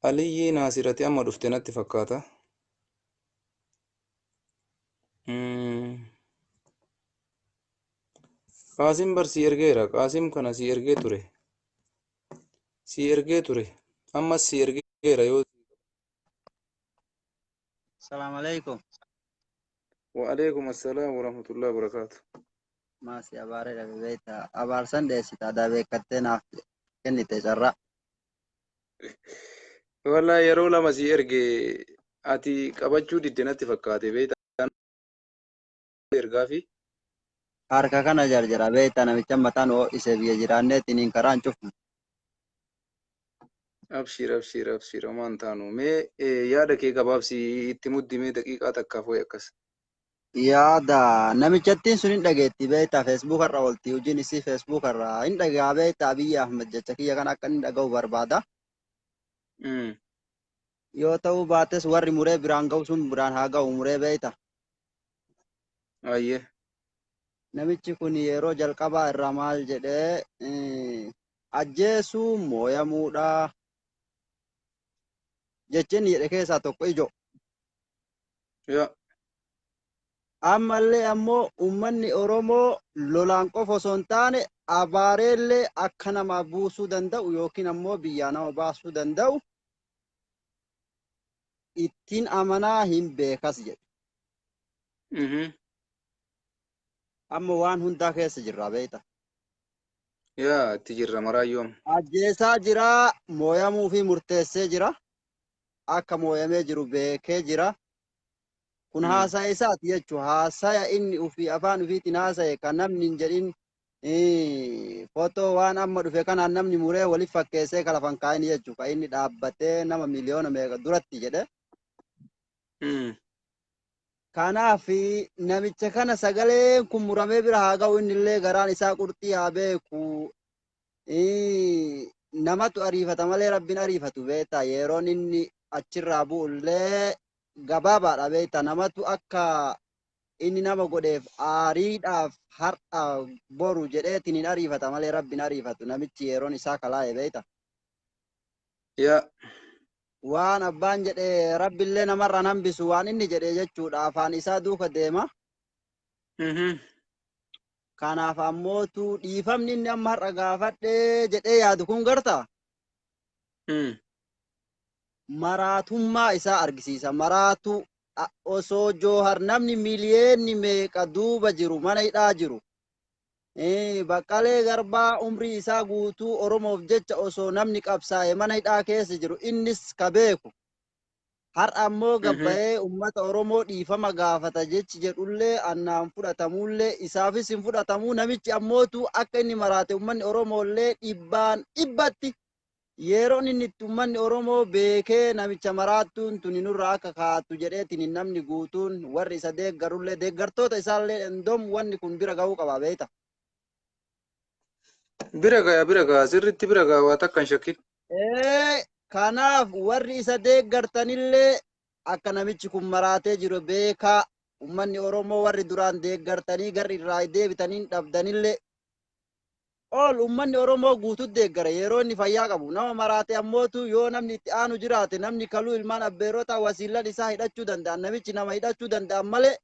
Aliyyii Naasirati amma dhufte natti fakkaata. Qaasim bar si ergeera. Qaasim kana si ergee ture. Si ergee ture. Ammas si ergeera yoo. Salaam alaikum. Wa alaikum assalaam wa rahmatullahi wa barakaatu. Maasi abaaree dhabe beekta. Abaarsan dheessita adaa beekattee naaf kennite carraa. Wallahi yeroo lama si erge ati qabachuu didde natti fakkaate beekta ergaa fi. Harka kana jarjara beekta namicha mataan ho'ise biyya jiraanneetiin karaan cufnu. Abshir abshir abshir homaan taanu mee yaada kee gabaabsi itti muddi mee daqiiqaa takkaaf wayi akkas. Yaada namichattiin sun hin dhageetti beekta Facebook irra oolti hojiin isii Facebook irra hin dhagaa beekta Abiyyi Ahmed jecha kiyya kana akka inni dhaga'u barbaada. Yoo ta'uu baates warri muree biraan ga'u sun biraan haa ga'u muree beekta. Ayyee. Namichi kun yeroo jalqabaa irraa maal jedhee ajjeesuu mooyamuudha jechi inni jedhe keessaa tokko ijoo. Yaa. Ammallee ammoo uummanni Oromoo lolaan qofa osoo hin taane abaareellee akka nama buusuu danda'u yookiin ammoo biyyaa nama baasuu danda'u ittiin amanaa hin beekas jedhe. Amma waan hundaa keessa jirra beekta. Yaa itti jirra maraayyuu amma. Ajjeesaa jira, mooyamuu fi murteessee jira. Akka mooyamee jiru beekee jira. Kun haasaya isaati jechuudha. Haasaya inni ofii afaan ofiitiin haasaye kan namni hin jedhin footoo waan amma dhufe kanaan namni muree waliif fakkeessee kan lafan kaa'in jechuudha. Kan inni dhaabbatee nama miliyoona meeqa duratti jedhe. Kanaaf namicha kana sagaleen kun muramee bira haa ga'u innillee garaan isaa qurxii haa beeku. Namatu ariifata malee rabbiin ariifatu beektaa yeroon inni achirraa bu'ullee gabaabaadha beektaa namatu akka inni nama godheef aariidhaaf har'a boru jedheetiin hin ariifata malee rabbiin ariifatu namichi yeroon isaa kalaa'e beekta. Yaa. Waan abbaan jedhe rabbillee namarraan hambisu waan inni jedhe jechuudha afaan isaa duuka deema. Kanaaf ammootu dhiifamni inni amma har'a gaafadhee jedhee yaadu kun gartaa? Maraatummaa isaa argisiisa. Maraatu osoo Joohar namni miliyeenni meeqa duuba jiru mana hidhaa jiru. Baqqalee Garbaa umrii isaa guutuu Oromoof jecha osoo namni qabsaa'e mana hidhaa keessa jiru innis ka beeku. Har'a ammoo gabbayee uummata Oromoo dhiifama gaafata jechi jedhullee annaan fudhatamullee isaafis hin fudhatamuu namichi ammootu akka inni maraate uummanni Oromoollee dhibbaan dhibbatti yeroon inni itti uummanni Oromoo beekee namicha maraattuun tuni nurraa akka kaatu jedheetiin namni guutuun warri isa deeggarullee deeggartoota isaallee endom wanni kun bira gahuu qaba beekta. Bira gaya bira gaya sirriitti bira gaya waa takka hin shakkin. Kanaaf warri isa deeggartanillee akka namichi kun maraatee jiru beekaa uummanni Oromoo warri duraan deeggartanii garri irraa deebitanii dhabdanillee ol uummanni Oromoo guutuu deeggara yeroo inni fayyaa qabu nama maraate ammootu yoo namni itti aanu jiraate namni kaluu ilmaan abbeerota wasiilan isaa hidhachuu danda'an namichi nama hidhachuu danda'an malee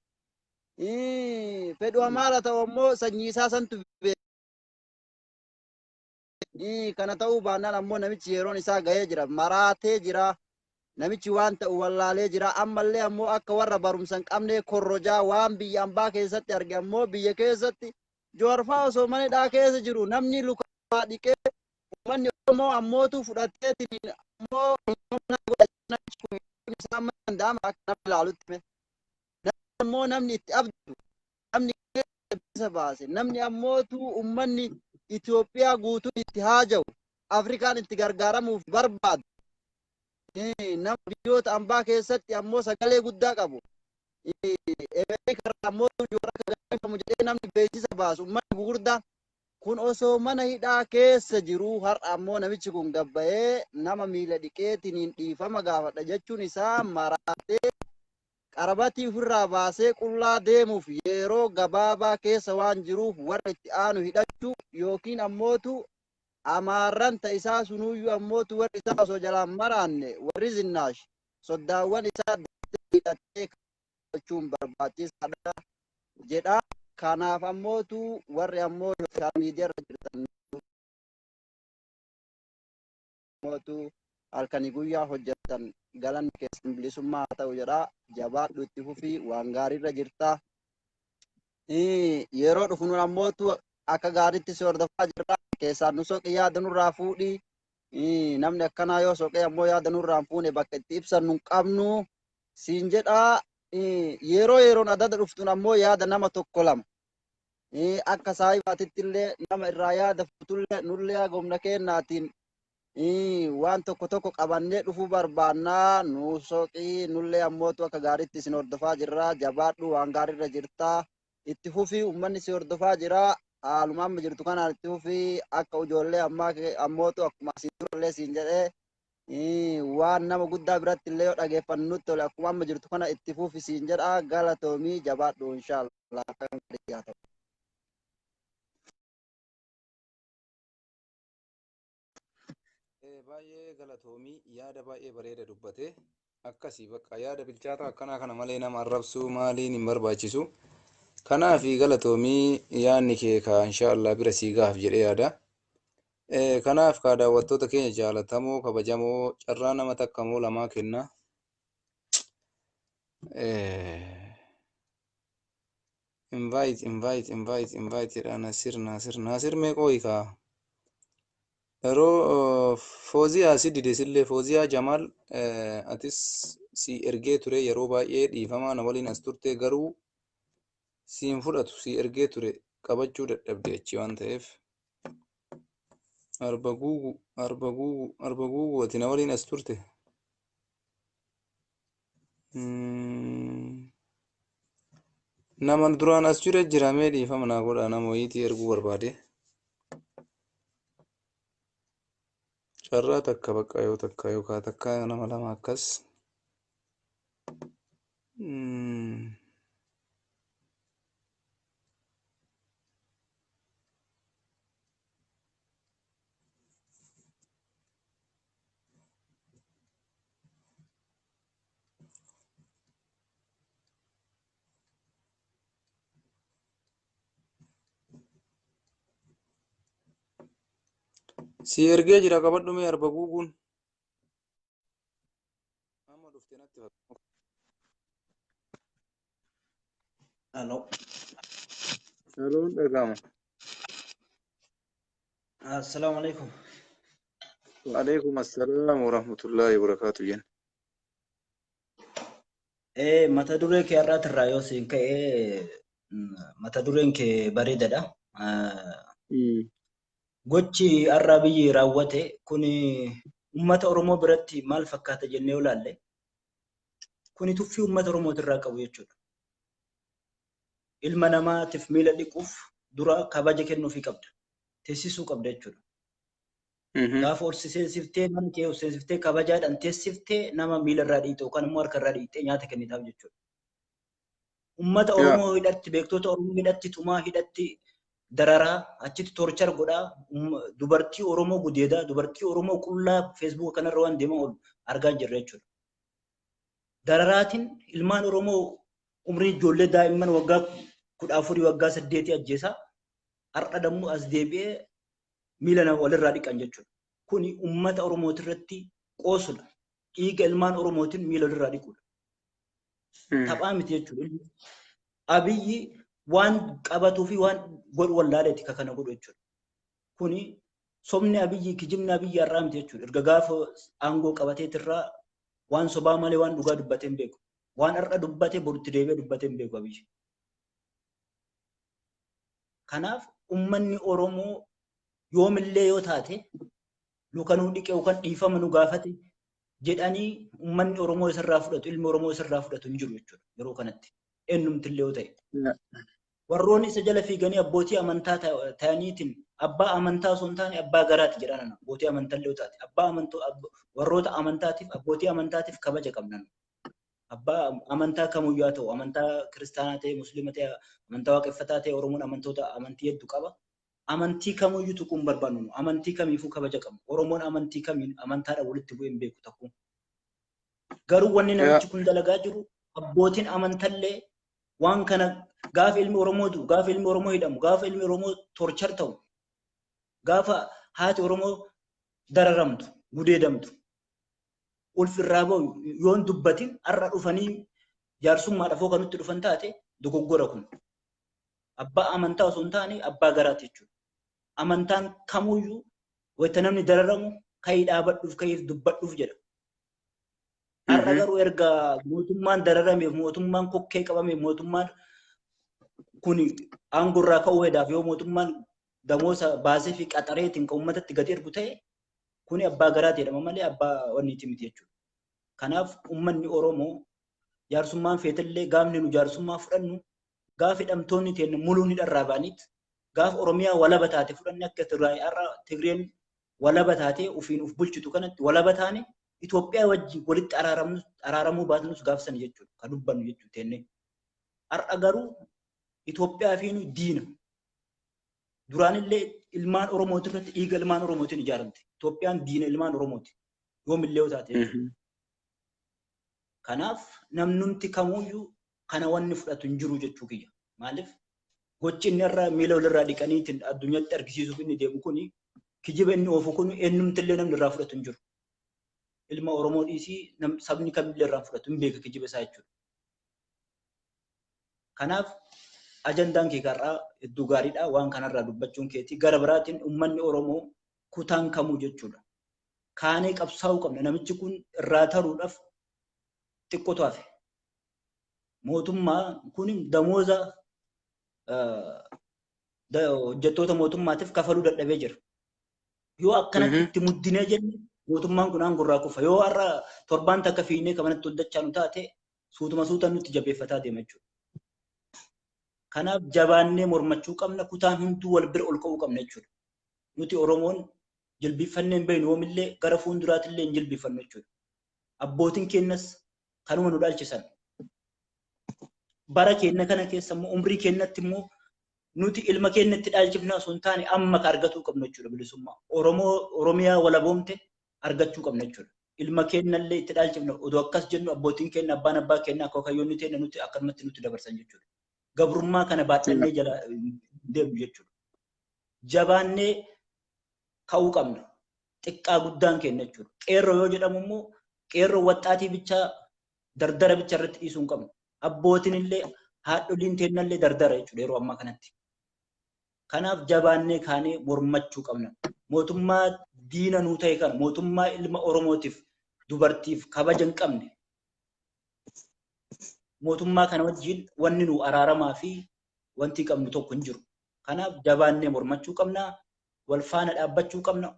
fedhu amaara ta'u ammoo sanyii isaa santu kana ta'uu baannaan ammoo namichi yeroon isaa gahee jira maraatee jira namichi waan ta'u wallaalee jira ammallee ammoo akka warra barumsa hin qabne korrojaa waan biyya ambaa keessatti arge ammoo biyya keessatti Joorfaa osoo mana hidhaa keessa jiru namni lukaa dhiqee uummanni Oromoo ammootu fudhateetiin ammoo isaa danda'ama akka namni ilaalutti ammoo namni itti abdatu namni keessa baase namni ammootu uummanni Itoophiyaa guutuun itti haaja'u Afrikaan itti gargaaramuuf barbaadu nama biyyoota ambaa keessatti ammoo sagalee guddaa qabu Ameerikaa ammoo Joora akka gaggeeffamu jedhee namni beeksisa baasu uummanni gurguddaan kun osoo mana hidhaa keessa jiru har'a ammoo namichi kun gabbayee nama miila dhiqeetiniin dhiifama gaafadha jechuun isaa maraatee qarabatii ofirraa baasee qullaa deemuuf yeroo gabaabaa keessa waan jiruuf warra itti aanu hidhachuu yookiin ammootu amaarran ta'isaa sunuyyuu ammootu warri isaa osoo jalaan maraanne warri zinnaash soddaawwan isaa hidhatee gochuun barbaachisaadha jedha. Kanaaf ammootu warri ammoo sooshaal miidiyaa irra jirtan ammootu halkanii guyyaa hojjetan galanni keessan bilisummaa haa ta'u jedha. Jabaadhu itti fufii waan gaariirra jirta. Yeroo dhufu nu ammootu akka gaariitti si hordofaa jirra. Keessaan nu soqi yaada nurraa fuudhi. Namni akkanaa yoo soqee ammoo yaada nurraa hin fuune bakka itti ibsannu hin qabnu. Siin jedhaa yeroo yeroon adada dhuftuun ammoo yaada nama tokko lama. Akka saahibaatitti illee nama irraa yaada fuutullee nullee hagomna kennaatiin waan tokko tokko qabannee dhufuu barbaannaa nu soqii nullee ammootu akka gaariitti isin hordofaa jirra jabaadhu waan gaariirra jirtaa itti fufii uummanni si hordofaa jira haaluma amma jirtu kanaan itti fufii akka ijoollee ammaa ammootu akkuma asiin durallee siin jedhee waan nama guddaa biratti illee yoo dhageeffannu nutti tole akkuma amma jirtu kana itti fufi siin jedha galatoomii jabaadhu inshaallah kan gaarii haa ta'u. Baay'ee galatoomii yaada baay'ee bareeda dubbate akkasii bakka yaada bilchaataa akkanaa kana malee nama arrabsuu maaliin hin barbaachisu. Kanaaf galatoomii yaadni kee ka inshaallah bira sii gahaaf jedhee yaada. Kanaaf kaa daawwattoota keenya jaalatamoo kabajamoo carraa nama takka moo lamaa kenna. Invite invite invite invite jedha Nasir Nasir Nasir meeqoo hiikaa? Yeroo Fooziyaa si dide sillee Fooziyaa Jamaal atis si ergee ture yeroo baay'ee dhiifamaa na waliin as turte garuu siin fudhatu si ergee ture qabachuu dadhabde achi waan ta'eef. Arba guugu arba guugu arba guugu ati na waliin as turte. Nama duraan as jire jira mee dhiifama naa godhaa nama wayiitii erguu barbaade. Carraa takka bakka yoo takka yookaan takka nama lama akkas. Si ergee jira qabadhu mee arba guuguun. Amma dhufte natti fakkaata. Alo. Saloon dhaga'ama. Assalaamu alaikum. Waalaikum assalaam wa rahmatullahi wa barakaatu jenna. Mata duree kee har'aatirraa yoo siin ka'e mata dureen kee bareedaadha. Gochi har'a biyyi raawwate kun uummata Oromoo biratti maal fakkaata jennee yoo ilaalle kuni tuffii uummata Oromootirraa qabu jechuudha. Ilma namaatiif miila dhiquuf dura kabaja kennuufii qabda. Teessisuu qabda jechuudha. Gaafa ol seensiftee mana kee ol seensiftee kabajaadhaan teessiftee nama miila irraa dhiite yookaan immoo harka irraa dhiite nyaata kennitaaf jechuudha. Uummata Oromoo hidhatti beektota Oromoo hidhatti tumaa hidhatti dararaa achitti torchar godhaa dubartii Oromoo gudeedaa dubartii Oromoo qullaa feesbuuka kanarra waan deemaa oolu argaa jirra jechuudha. Dararaatiin ilmaan Oromoo umrii ijoollee daa'imman waggaa 14 waggaa 8 ajjeesaa har'a dammoo as deebi'ee miila nama walirraa dhiqan jechuudha. Kuni uummata Oromootirratti qoosudha. Dhiiga ilmaan Oromootiin miila walirraa dhiquudha. Taphaa miti jechuudha. Abiyyi waan qabatuu fi waan godhu wallaaleeti ka kana godhu jechuudha. Kuni sobni Abiyyi kijibni Abiyyi har'aa miti jechuudha. Erga gaafa aangoo qabateetirraa waan sobaa malee waan dhugaa dubbatee hin beeku. Waan har'a dubbate borutti deebi'ee dubbatee hin beeku Abiyyi. Kanaaf uummanni Oromoo yoomillee yoo taate luka nuu dhiqe yookaan dhiifama nu gaafate jedhanii uummanni Oromoo isarraa fudhatu ilmi Oromoo isarraa fudhatu hin jiru jechuudha yeroo kanatti eenyumtillee yoo ta'e. Warroonni isa jala fiiganii abbootii amantaa ta'aniitiin abbaa amantaa osoo hin taane abbaa garaati jedhan ana abbootii amantaa illee yoo taate abbaa amantoo warroota amantaatiif abbootii amantaatiif kabaja qabna. Abbaa amantaa kamuyyuu haa ta'u amantaa kiristaanaa ta'e musliima ta'e amantaa waaqeffataa ta'e Oromoon amantoota amantii hedduu qaba. Amantii kamuyyuu tuquu hin barbaannu. Amantii kamiifuu kabaja qabna. Oromoon amantii kamiin amantaadhaan walitti bu'ee hin beeku takku. Garuu wanni namichi kun dalagaa jiru abbootiin amantallee waan kana gaafa ilmi Oromoo du'u, gaafa ilmi Oromoo hidhamu, gaafa ilmi Oromoo torchar ta'u, gaafa haati Oromoo dararamtu, gudeedamtu, ulfi irraa ba'u yoon dubbatin har'a dhufanii jaarsummaadhaaf yoo kan nutti dhufan taate dogoggora kun. Abbaa amantaa osoo hin taane abbaa garaati jechuudha. Amantaan kamuyyuu wayita namni dararamu ka'ii dhaabadhuuf ka'ii dubbadhuuf jedha. Har'a garuu erga mootummaan dararameef mootummaan kokkee qabameef mootummaan kun aangoo irraa ka'uu hedaaf yoo mootummaan damoosa baasee fi qaxareetiin kan uummatatti gadi ergu ta'e kuni abbaa garaati jedhama malee abbaa wanniiti miti jechuudha. Kanaaf uummanni Oromoo jaarsummaan feetallee gaafni nu jaarsummaa fudhannu gaafa hidhamtoonni teenya muluun hidharraa ba'aniit gaafa Oromiyaa walaba taate fudhanne akka Tigraay har'a Tigreen walaba taate ofiin of bulchitu kanatti walaba taane Itoophiyaa wajjin walitti araaramuu baatnus gaafsan jechuudha kan dubbannu jechuudha teennee. Har'a garuu Itoophiyaa fi nu diina. Duraanillee ilmaan Oromooti irratti dhiiga ilmaan Oromootiin ijaaramte. Itoophiyaan diina ilmaan Oromooti. Yoomillee yoo taate jechuudha. Kanaaf namnumti kamuyyuu kana wanni fudhatu hin jiru jechuu kiyya. Maaliif gochi inni irraa miila walirraa dhiqaniitiin addunyaatti argisiisuuf inni deemu kuni kijiba inni oofu kun eenyumtillee namni irraa fudhatu hin jiru. Ilma Oromoo dhiisii sabni kamillee irraa fudhatu hin beeka kijiba isaa jechuudha. Kanaaf ajandaan kee har'aa hedduu gaariidha. Waan kanarraa dubbachuun keetii gara biraatiin uummanni Oromoo kutaan kamuu jechuudha. Kaanee qabsaa'uu qabna. Namichi kun irraa taruudhaaf xiqqootu hafe. Mootummaa kun damooza hojjettoota mootummaatiif kafaluu dadhabee jira. Yoo akkanatti itti muddinee jenne mootummaan kun aangoo irraa kufa. Yoo har'a torbaan takka fiignee kamanatti hojjechaa nu taate suutuma suutaan nutti jabeeffataa deema jechuudha. Kanaaf jabaannee mormachuu qabna. Kutaan hunduu wal bira ol ka'uu qabna jechuudha. Nuti Oromoon jilbiffannee hin beeknu yoomillee gara fuulduraatillee hin jilbiffannu jechuudha. Abbootiin keenyas kanuma nu dhaalchisan. Bara keenya kana keessa immoo umrii keenyatti immoo nuti ilma keenyatti dhaalchifna osoo hin taane amma ka argatuu qabnu jechuudha bilisummaa. Oromoo Oromiyaa walaboomte argachuu qabna jechuudha. Ilma keenyallee itti dhaalchifna odoo akkas jennu abbootiin keenya abbaan abbaa keenya akka kayyoonni teenya nuti akkanumatti nutti dabarsan jechuudha. Gabrummaa kana baadhannee jala deemnu jechuudha. Jabaannee ka'uu qabna. Xiqqaa guddaan keenya jechuudha. Qeerroo yoo jedhamu immoo qeerroo waxxaatii bichaa dardara bicha irratti dhiisuu hin qabnu. Abbootiin illee haadholiin teennallee dardara jechuudha yeroo ammaa kanatti. Kanaaf jabaannee kaanee mormachuu qabna. Mootummaa diina nuu ta'e kana mootummaa ilma Oromootiif dubartiif kabaja hin qabne mootummaa kana wajjin wanni nu araaramaa fi wanti qabnu tokko hin jiru. Kanaaf jabaannee mormachuu qabna. Wal faana dhaabbachuu qabna.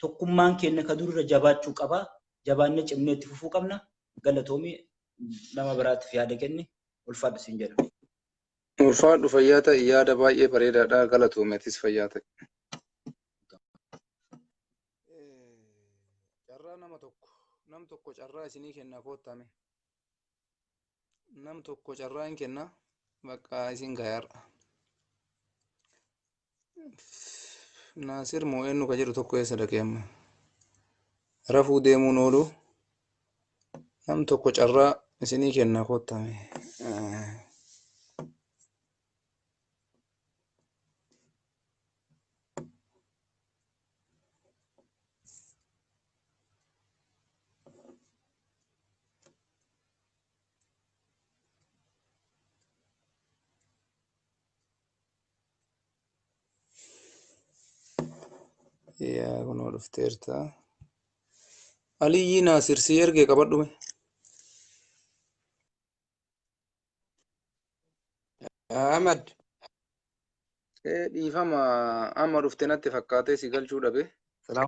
Tokkummaan keenya ka durira jabaachuu qaba. Jabaannee cimnee itti fufuu qabna. Galatoomii nama biraatiif yaada kenni. Ulfaadhu siin jedha. Ulfaadhu fayyaa ta'e yaada baay'ee bareedaadha. Galatoomi atis fayyaa ta'e. Carraa nama tokko nam tokko carraa isinii kenna koottame. Nam tokko carraa hin kenna bakka isin gayaarra. Naasir moo eenyu ka jedhu tokko eessa dhaqee amma? Rafuu deemuun oolu nam tokko carraa isinii kenna koottame. Yaa kunoo dhufteerta. Aliyyii Naasir si ergee qabadhume. Ahmad. Dhiifama amma dhufte natti fakkaatee si galchuu dhabe. Salaam.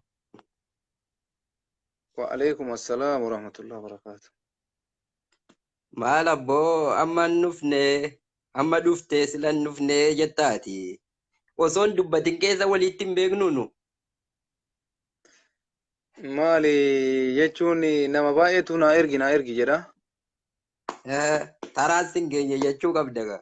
Wa'aleekum assalaam warahmatullahi wabarakaatu. Maal abboo amma hin dhufne amma dhuftee sila hin dhufne jettaati. Osoo hin dubbatin keessa walitti hin beeknu nu. Maali jechuun nama baay'eetu naa ergi naa ergi jedha. Taraan sin geenye jechuu qabda gaa.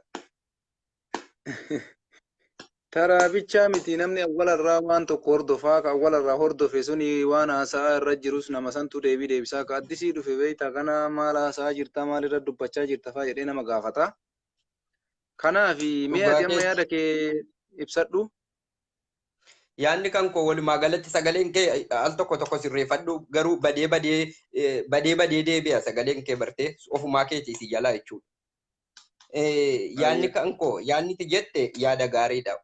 Taraa bichaa miti namni awwalarraa waan tokko hordofaa ka awwalarraa hordofe suni waan haasa'aa irra jirus nama santu deebii deebisaa ka addisii dhufe beektaa kana maal haasa'aa jirta maal irra dubbachaa jirta faa jedhee nama gaafata. Kanaaf mee Dhugaa ati amma keessa. yaada kee ibsadhu. Yaadni kan koo walumaa galatti sagaleen kee al tokko tokko sirreeffadhu garuu badee badee badee badee deebi'a sagaleen kee bartee ofumaa keetii si jalaa jechuudha. Yaadni Ayya. kan koo yaadni ti jette yaada gaariidha.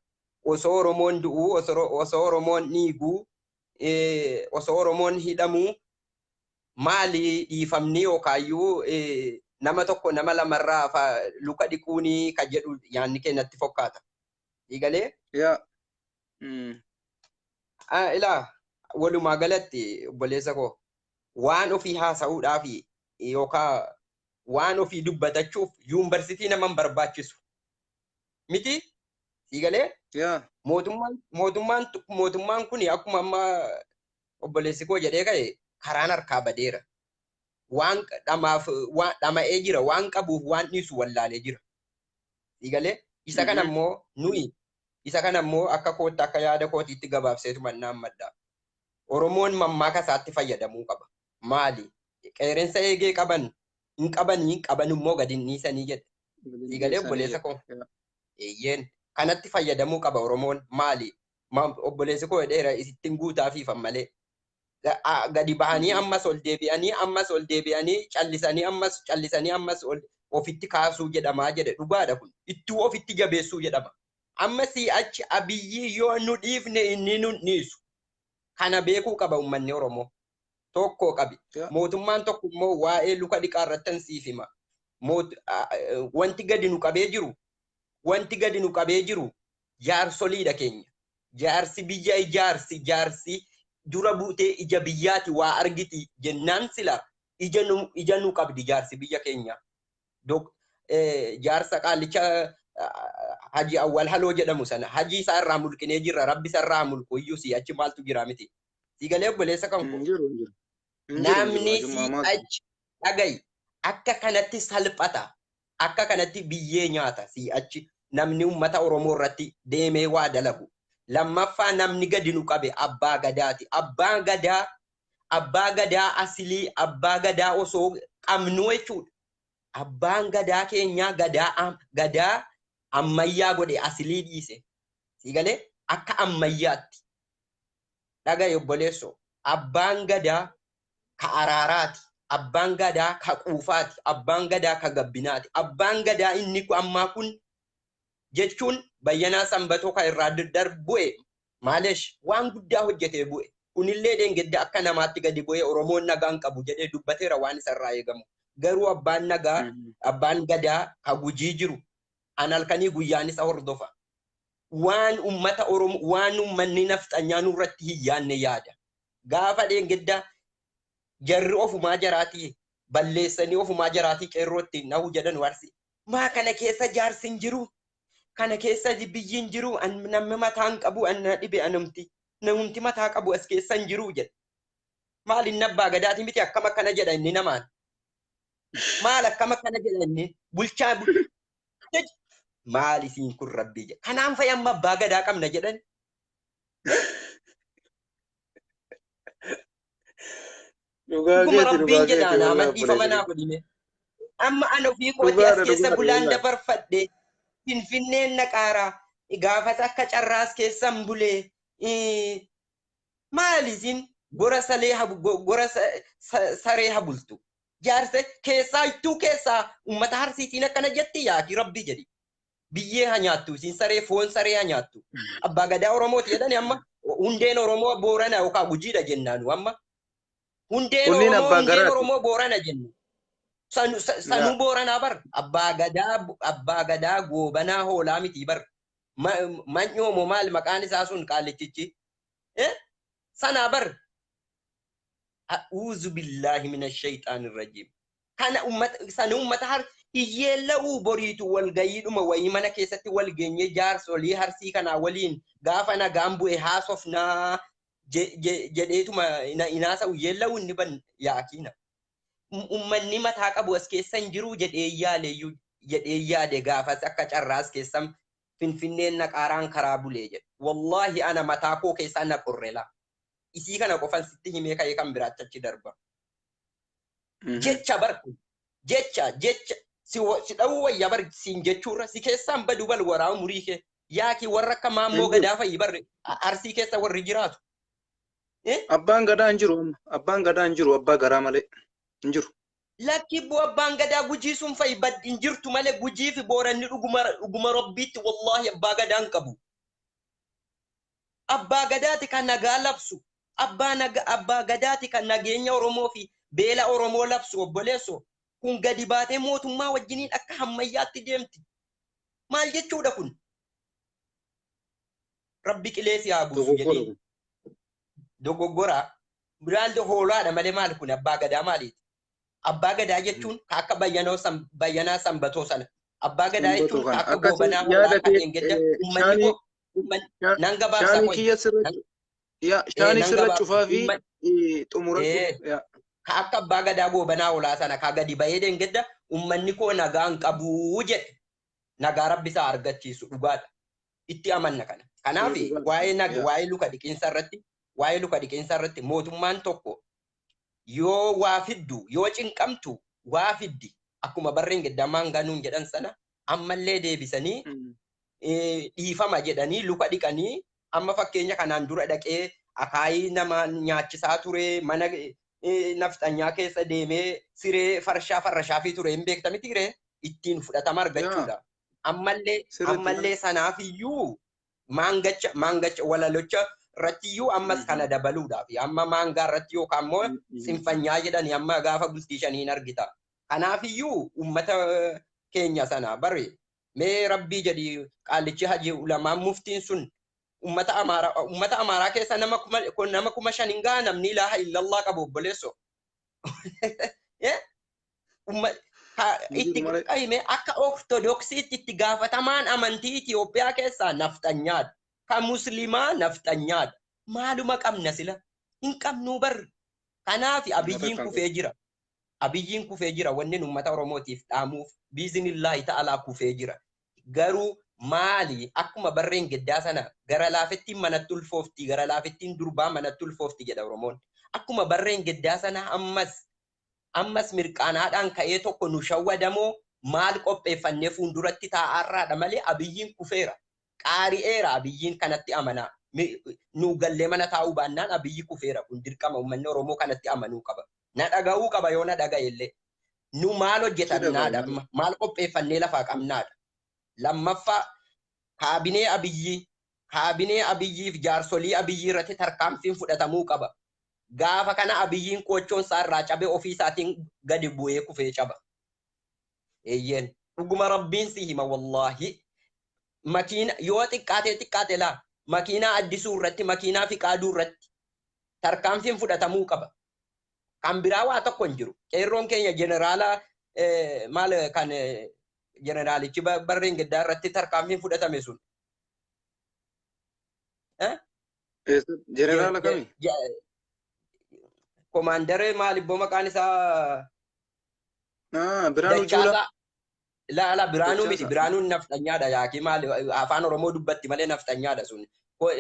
Osoo Oromoon du'uu osoo Oromoon dhiiguu osoo Oromoon hidhamuu maali dhiifamni yookaayyuu nama tokko nama lamarraa luka dhiquunii ka jedhu yaadni kee natti fakkaata. Dhiigalee? Yaa. Ilaa walumaa galatti obboleessa koo waan ofii haasa'uudhaaf yookaan waan ofii dubbatachuuf yuunivarsiitii nama hin barbaachisu. Miti? Siigalee? Yaa. Mootummaan kun akkuma amma obboleessi koo jedhee ka'e karaan harkaa badeera. Waan dhamaaf waan dhama'ee jira waan qabuuf waan dhiisu wallaalee jira. Siigalee? Isa kana immoo nuyi isa kana immoo akka kootti akka yaada kootiitti gabaabseetu mannaan madda. Oromoon mammaaka isaatti fayyadamuu qaba. Maali? Qeerransa eegee qaban hin qabanii qaban immoo gadi hin dhiisanii jedhe. Gadi hin Siigalee dhiisanii obboleessa jedhe. koo. Yaa. Eeyyeen kanatti fayyadamuu qaba Oromoon maali? Obboleessi koo jedheera isittiin guutaafiifan malee. Gadi bahanii ammas ol deebi'anii ammas ol deebi'anii callisanii ammas callisanii ammas ol ofitti kaasuu jedhamaa jedhe dhugaadha kun ittuu ofitti jabeessuu jedhama. Amma si'achi Abiyyi yoo nu dhiifne inni nu dhiisu kana beekuu qaba uummanni Oromoo. Tokko qabi. Yaa. Mootummaan tokko immoo waa'ee luka dhiqaa irratti siif hima. Wanti gadi nu qabee jiru wanti gadi nu qabee jiru jaarsoliidha keenya. Jaarsi biyya ijaarsi jaarsi dura buutee ija biyyaati waa argiti jennaan sila ija nu qabdi jaarsi biyya keenya. Jaarsa qaalicha Haji Awwal Haloo jedhamu sana hajii isaa irraa mulqinee jirra rabbi isa irraa mulqu iyyuu si achi maaltu jira miti. Siigalee obboleessa kan koo. Hin jiru hin jiru. Hin jiru hin jiru Namni hajummaa si maaltu. achi dhagayi akka kanatti salphata akka kanatti biyyee nyaata si achi namni uummata Oromoo irratti deemee waa dalagu. Lammaffaa namni gadi nu qabe abbaa gadaati. Abbaa gadaa asilii abbaa gadaa osoo qabnu jechuudha. Abbaan gadaa keenyaa gadaa ammayyaa godhe asilii dhiise. Siigalee akka ammayyaatti. Dhagayi obboleessoo Abbaan gadaa ka araaraati. Abbaan gadaa ka quufaati. Abbaan gadaa ka gabbinaati. Abbaan gadaa inni ammaa kun jechuun Bayyanaa Sanbatoo ka irraa darbu'e maalesh waan guddaa hojjetee bu'e. Kunillee deengedda akka namaatti gadi bu'ee Oromoon nagaan qabu jedhee dubbateera waan isarraa eegamu. Garuu abbaan nagaa, abbaan gadaa ka Gujii jiru an halkanii guyyaan isa hordofa. Waan ummata Oromoo, waan ummanni nafxanyaa nurratti hin yaadne yaada. Gaafa deengedda jarri ofumaa jaraatii balleessanii ofumaa jaraatii qeerrootti nahu jedhan warsi. Maa kana keessa jaarsi hin jiru? Kana keessa biyyi hin jiru? Namni mataa hin qabu, an na dhibe anumti. Namumti mataa qabu as keessa hin jiru jedhe. Maal inni abbaa gadaati miti akkam akkana jedha inni namaan. Maal akkam akkana jedha inni bulchaa maal isiin kun rabbii jedha. Kanaan fa'i amma abbaa gadaa qabna jedhan. Dhugaa Dhuguma keeti rabbiin dhugaa keeti jedhaan wallahi aman dhiifama obboleessa naa godhime. Amma an ofii kootii as Dhugaadha keessa dhugaadha bulaan wallahi. dabarfadhe. Finfinneen naqaaraa. Gaafas akka carraas keessan bulee. Maal isin gora salee habu gora saree habultu. Jaarsa keessaa ittuu keessaa uummata harsiitiin akkana jetti yaaki rabbi jedhi. Biyyee haa nyaattu isin saree foon saree haa nyaattu. Abbaa gadaa Oromooti jedhani amma hundeen Oromoo Boorana yookaan Gujiidha jennaanu amma. Hundeen Kunniin Oromoo abbaa hundeen garaati. Oromoo Boorana jenna. Sanuu Yaa. Booranaa bar abbaa gadaa goobanaa hoolaa miti bar. Manyoomo maal maqaan isaa sun qaallichichi. Sanaa bar. A'uuzu billaahi mina shayxaanir rajiim. Kana ummata sana ummata har hiyyeella'uu boriitu walgayiidhuma wayii mana keessatti wal geenyee jaarsolii harsii kanaa waliin gaafa nagaan bu'e haasofnaa jedheetuma inaasa hiyyeella'uu inni ban yaakiina. Ummanni mataa qabu as keessa hin jiru jedhee yaaleeyyuu jedhee yaade gaafas akka carraas keessan Finfinneen naqaaraan karaa bulee jedhe. Wallaahi ana mataa koo keessaa na qorrela. Isii kana qofan sitti himee ka'ee kan biraatti achi darba. Jecha bar kun jecha jecha si si dhawuu wayya bar siin jechuurra si keessaan badu bal waraa umurii kee yaaki warra akka maammoo Hin jiru. gadaa fa'i bar arsii keessa warri jiraatu. Abbaan gadaa hin jiru amma. Abbaan gadaa hin jiru abbaa garaa malee. Hin jiru. Lakki bu'aa abbaan gadaa gujii sun fa'i bad hin jirtu malee gujii fi booranni dhuguma dhuguma rabbiitti wallaahi abbaa gadaa hin qabu. Abbaa gadaati kan nagaa labsu. Abbaa gadaati kan nageenya Oromoo fi beela Oromoo labsu obboleesso. Kun gadi baatee mootummaa wajjiniin akka hammayyaatti deemti. Maal jechuudha kun? Rabbi qilee si haa buusu Dogoggora jedhiin. kun. Dogoggora. Biraalde hoolaadha malee maal kun abbaa gadaa maaliiti? Abbaa gadaa jechuun ka akka bayyanaa sanbatoo sana. Abbaa gadaa Sanbatoo jechuun ka kana. akka Akkasii goobanaa hoolaa yaada kan kee dheengadda uummanni shaanii koo nan gabaabsa shaanii qoy. kiyya sirra yaa shaanii Nan sirra gabaabsa. cufaa fi xumuradhu. Yaa. Ka akka abbaa gadaa goobanaa hoolaa sana ka gadi bahee dheengadda uummanni koo nagaa hin qabuu jedhe. Nagaa rabbi isaa argachiisu dhugaadha. Itti amanna kana. Kanaaf Dhugaadha. waa'ee Yaa. waa'ee luka dhiqinsa irratti mootummaan tokko yoo waa fiddu yoo cinqamtu waa fiddi akkuma barreen gaddamaan ganuun jedhan sana ammallee deebisanii dhiifama jedhanii luka dhiqanii amma fakkeenya kanaan dura dhaqee akaayii nama nyaachisaa ture mana nafxanyaa keessa deemee siree farshaa farrashaafii ture hin beektamiti ree ittiin fudhatama argachuudha. Ammallee Sirriitti ammallee sanaafiyyuu maangacha maangacha walalocha irrattiyyuu ammas kana dabaluudhaaf amma maangaa irratti yookaan immoo sinfanyaa jedhani amma gaafa bultii shaniin argita. Kanaafiyyuu uummata keenya sana bare mee rabbii jedhi qaallichi haji ulamaan muftiin sun uummata Amaaraa keessa nama 5,000 hin gaha namni ilaaha illallah qabu obboleesso. Hin Itti jiru malee. qayyime akka ortodoksiitti itti gaafatamaan amantii Itoophiyaa keessaa nafxanyaadha. Kan musliimaa nafxanyaadha. Maaluma qabna sila? Hin qabnuu barri. Kanaaf Uummata abiyyiin kan kufee jira. Abiyyiin kufee jira. Wanni uummata Oromootiif dhaamuuf biizinillaahi ta'alaa kufee jira. Garuu maali akkuma barreen geddaa sana gara laafettiin manatti ulfoofti gara laafettiin durbaa manatti ulfoofti jedha Oromoon. Akkuma barreen geddaa sana ammas ammas mirqaanaadhaan ka'ee tokko nu shawwadamoo maal qopheeffannee fuulduratti taa'aarraadha malee abiyyiin kufeera. Qaari'eera abiyyiin kanatti amanaa. Nu gallee mana taa'uu baannaan Abiyyi kufeera. Kun dirqama uummanni Oromoo kanatti amanuu qaba. Na dhaga'uu qaba yoo na dhaga'e illee. Nu maal hojjetannaadha amma? Maal qopheeffannee lafaa qabnaadha? Lammaffaa, kaabinee Abiyyi, kaabinee Abiyyiif jaarsolii Abiyyi irratti tarkaanfiin fudhatamuu qaba. Gaafa kana Abiyyiin qoochoon isaa irraa cabee ofii isaatiin gadi bu'ee kufee caba. Eeyyeen, dhuguma Rabbiin si hima, wallaahi. Makiina yoo xiqqaatee xiqqaate laa, makiinaa Addisuu irratti, makiinaa Fiqaaduu irratti tarkaanfiin fudhatamuu qaba. Kan biraa waa tokko hin jiru. Qeerroon keenya jeneraala maal kan jeneraalichi barreen gaddaa irratti tarkaanfiin fudhatame sun. Jeneraala kami? Komaandara maal ibboo maqaan isaa? Biraanuu Juulaa. Laala, Biraanuu miti, Biraanuun nafxanyaadha, yaakii maal afaan Oromoo dubbatti malee nafxanyaadha sun.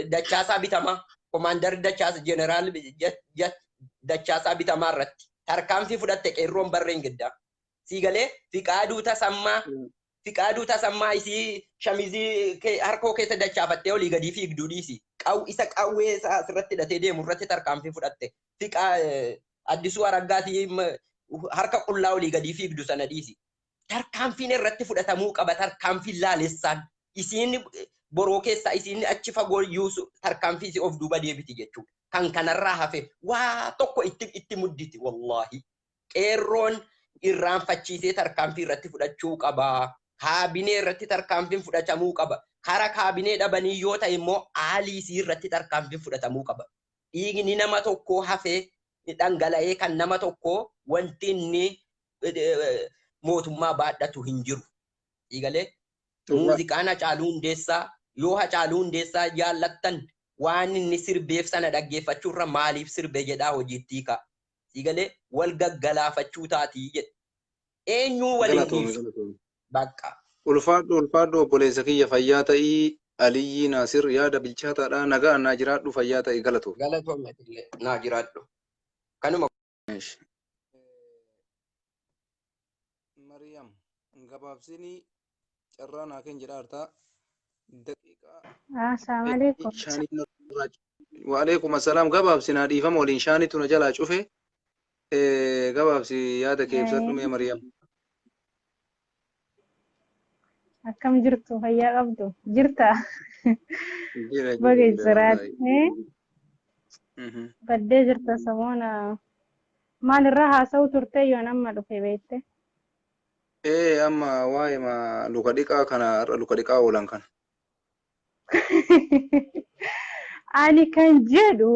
Dachaasaa Bitamaa, komaandar Dachaasa, jeneraal Dachaasaa Bitamaa irratti tarkaanfii fudhatte qeerroon barreen gaddaa. Siigalee Fiqaaduu Tasammaa, Fiqaaduu Tasammaa isii shamizii harkoo keessa dachaafattee olii gadii fiigduu dhiisi. Qaw isa qawwee isaa asirratti hidhatee deemu irratti tarkaanfii fudhatte. Fiqaa Addisuu Araggaatii harka qullaa olii gadii fiigdu sana dhiisi. Tarkaanfiin irratti fudhatamuu qaba, tarkaanfiin laalessaan. Isiin boroo keessaa isiin achi fagoo yuusu tarkaanfii isii of duuba deebiti jechuudha. Kan kanarraa hafe waa tokko itti mudditi, wallaahi. Qeerroon irraanfachiisee tarkaanfii irratti fudhachuu qaba. Kaabinee irratti tarkaanfiin fudhatamuu qaba. Kara kaabinee dhabanii yoo ta'e immoo aaliisii irratti tarkaanfiin fudhatamuu qaba. Dhiigni nama tokkoo hafee dhangala'ee kan nama tokkoo wanti inni mootummaa baadhatu hin jiru. Dhiigalee muuziqaan Hacaaluu Hundeessaa, yoo Hacaaluu Hundeessaa jaallattan, waan inni sirbeef sana dhaggeeffachuurra maaliif sirbe jedhaa hojiitti hiikaa. Siigalee wal gaggalaafachuu taatii jedhe. Eenyuu waliin dhiisu? Bakka. Ulfaadhu, ulfaadhu, obboleessa kiyya, fayyaa ta'ii. Aliyyii Naasir, yaada bilchaataadha. Nagaa naa jiraadhu, fayyaa ta'ii, galatoomi. Galatoome, illee naa jiraadhu. Kanuma. Mariyam, gabaabsinii carraa naa kenni jedhaa jirta. Daqiiqaa Assalamu alaikum. Shaanii narraa. Waalaikum assalaam. Gabaabsinaa, dhiifama waliin, shaanitu na jalaa cufe. Gabaabsi yaada kee ibsadhu mee, Mariyam. Akkam jirtu? Fayyaa qabdu? Jirta? Jira, jira, Baga jira jiraate. wallaahi. Baddee jirta samoona. Maalirraa haasa'u turte yoon amma dhufe beekte? Amma waa'ee ma luka dhiqaa kana, har'a luka dhiqaa oolan kana. Ani kan jedhu,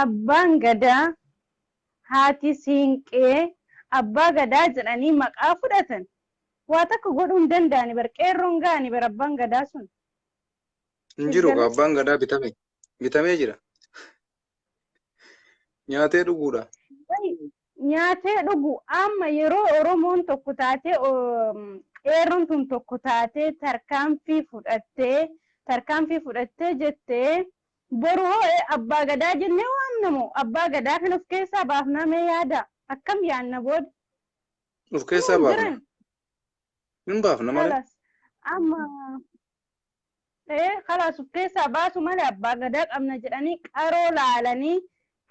abbaan gadaa, haati siinqee abbaa gadaa jedhanii maqaa fudhatan waa takka godhuu hin danda'ani bar, qeerroon ga'ani bar abbaan gadaa sun. Hin jiru. Galee? Abbaan gadaa bitame. Bitamee jira. Nyaatee dhuguudha. Nyaatee dhugu. Amma yeroo Oromoon tokko taatee, qeerroon tun tokko taatee tarkaanfii fudhattee jettee, boru hoo abbaa gadaa jennee waamnamu, abbaa gadaa kan of keessaa baafnaa? Mee yaada, akkam yaanna booda? Of keessaa Hin baafna. jiran. Hin baafna malee. Kalas, amma kalaas, of keessaa baasu malee abbaa gadaa qabna jedhanii qaroo laalanii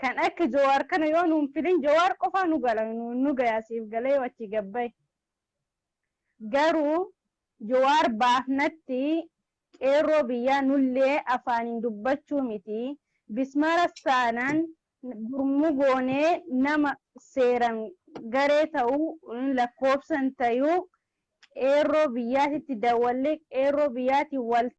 kan akka Jawaar kana yoo nuun filin, Jawaar qofaa nu gala, nu gayaasiif galee yoo achi gabbaye. Garuu Jawaar baafnatti qeerroo biyyaa nullee afaaniin dubbachuu miti. Bismaara saanaan gurmuu goonee nama seeran garee ta'uu lakkoofsan ta'uu qeerroo biyyaatitti dawwallee qeerroo biyyaatiin wal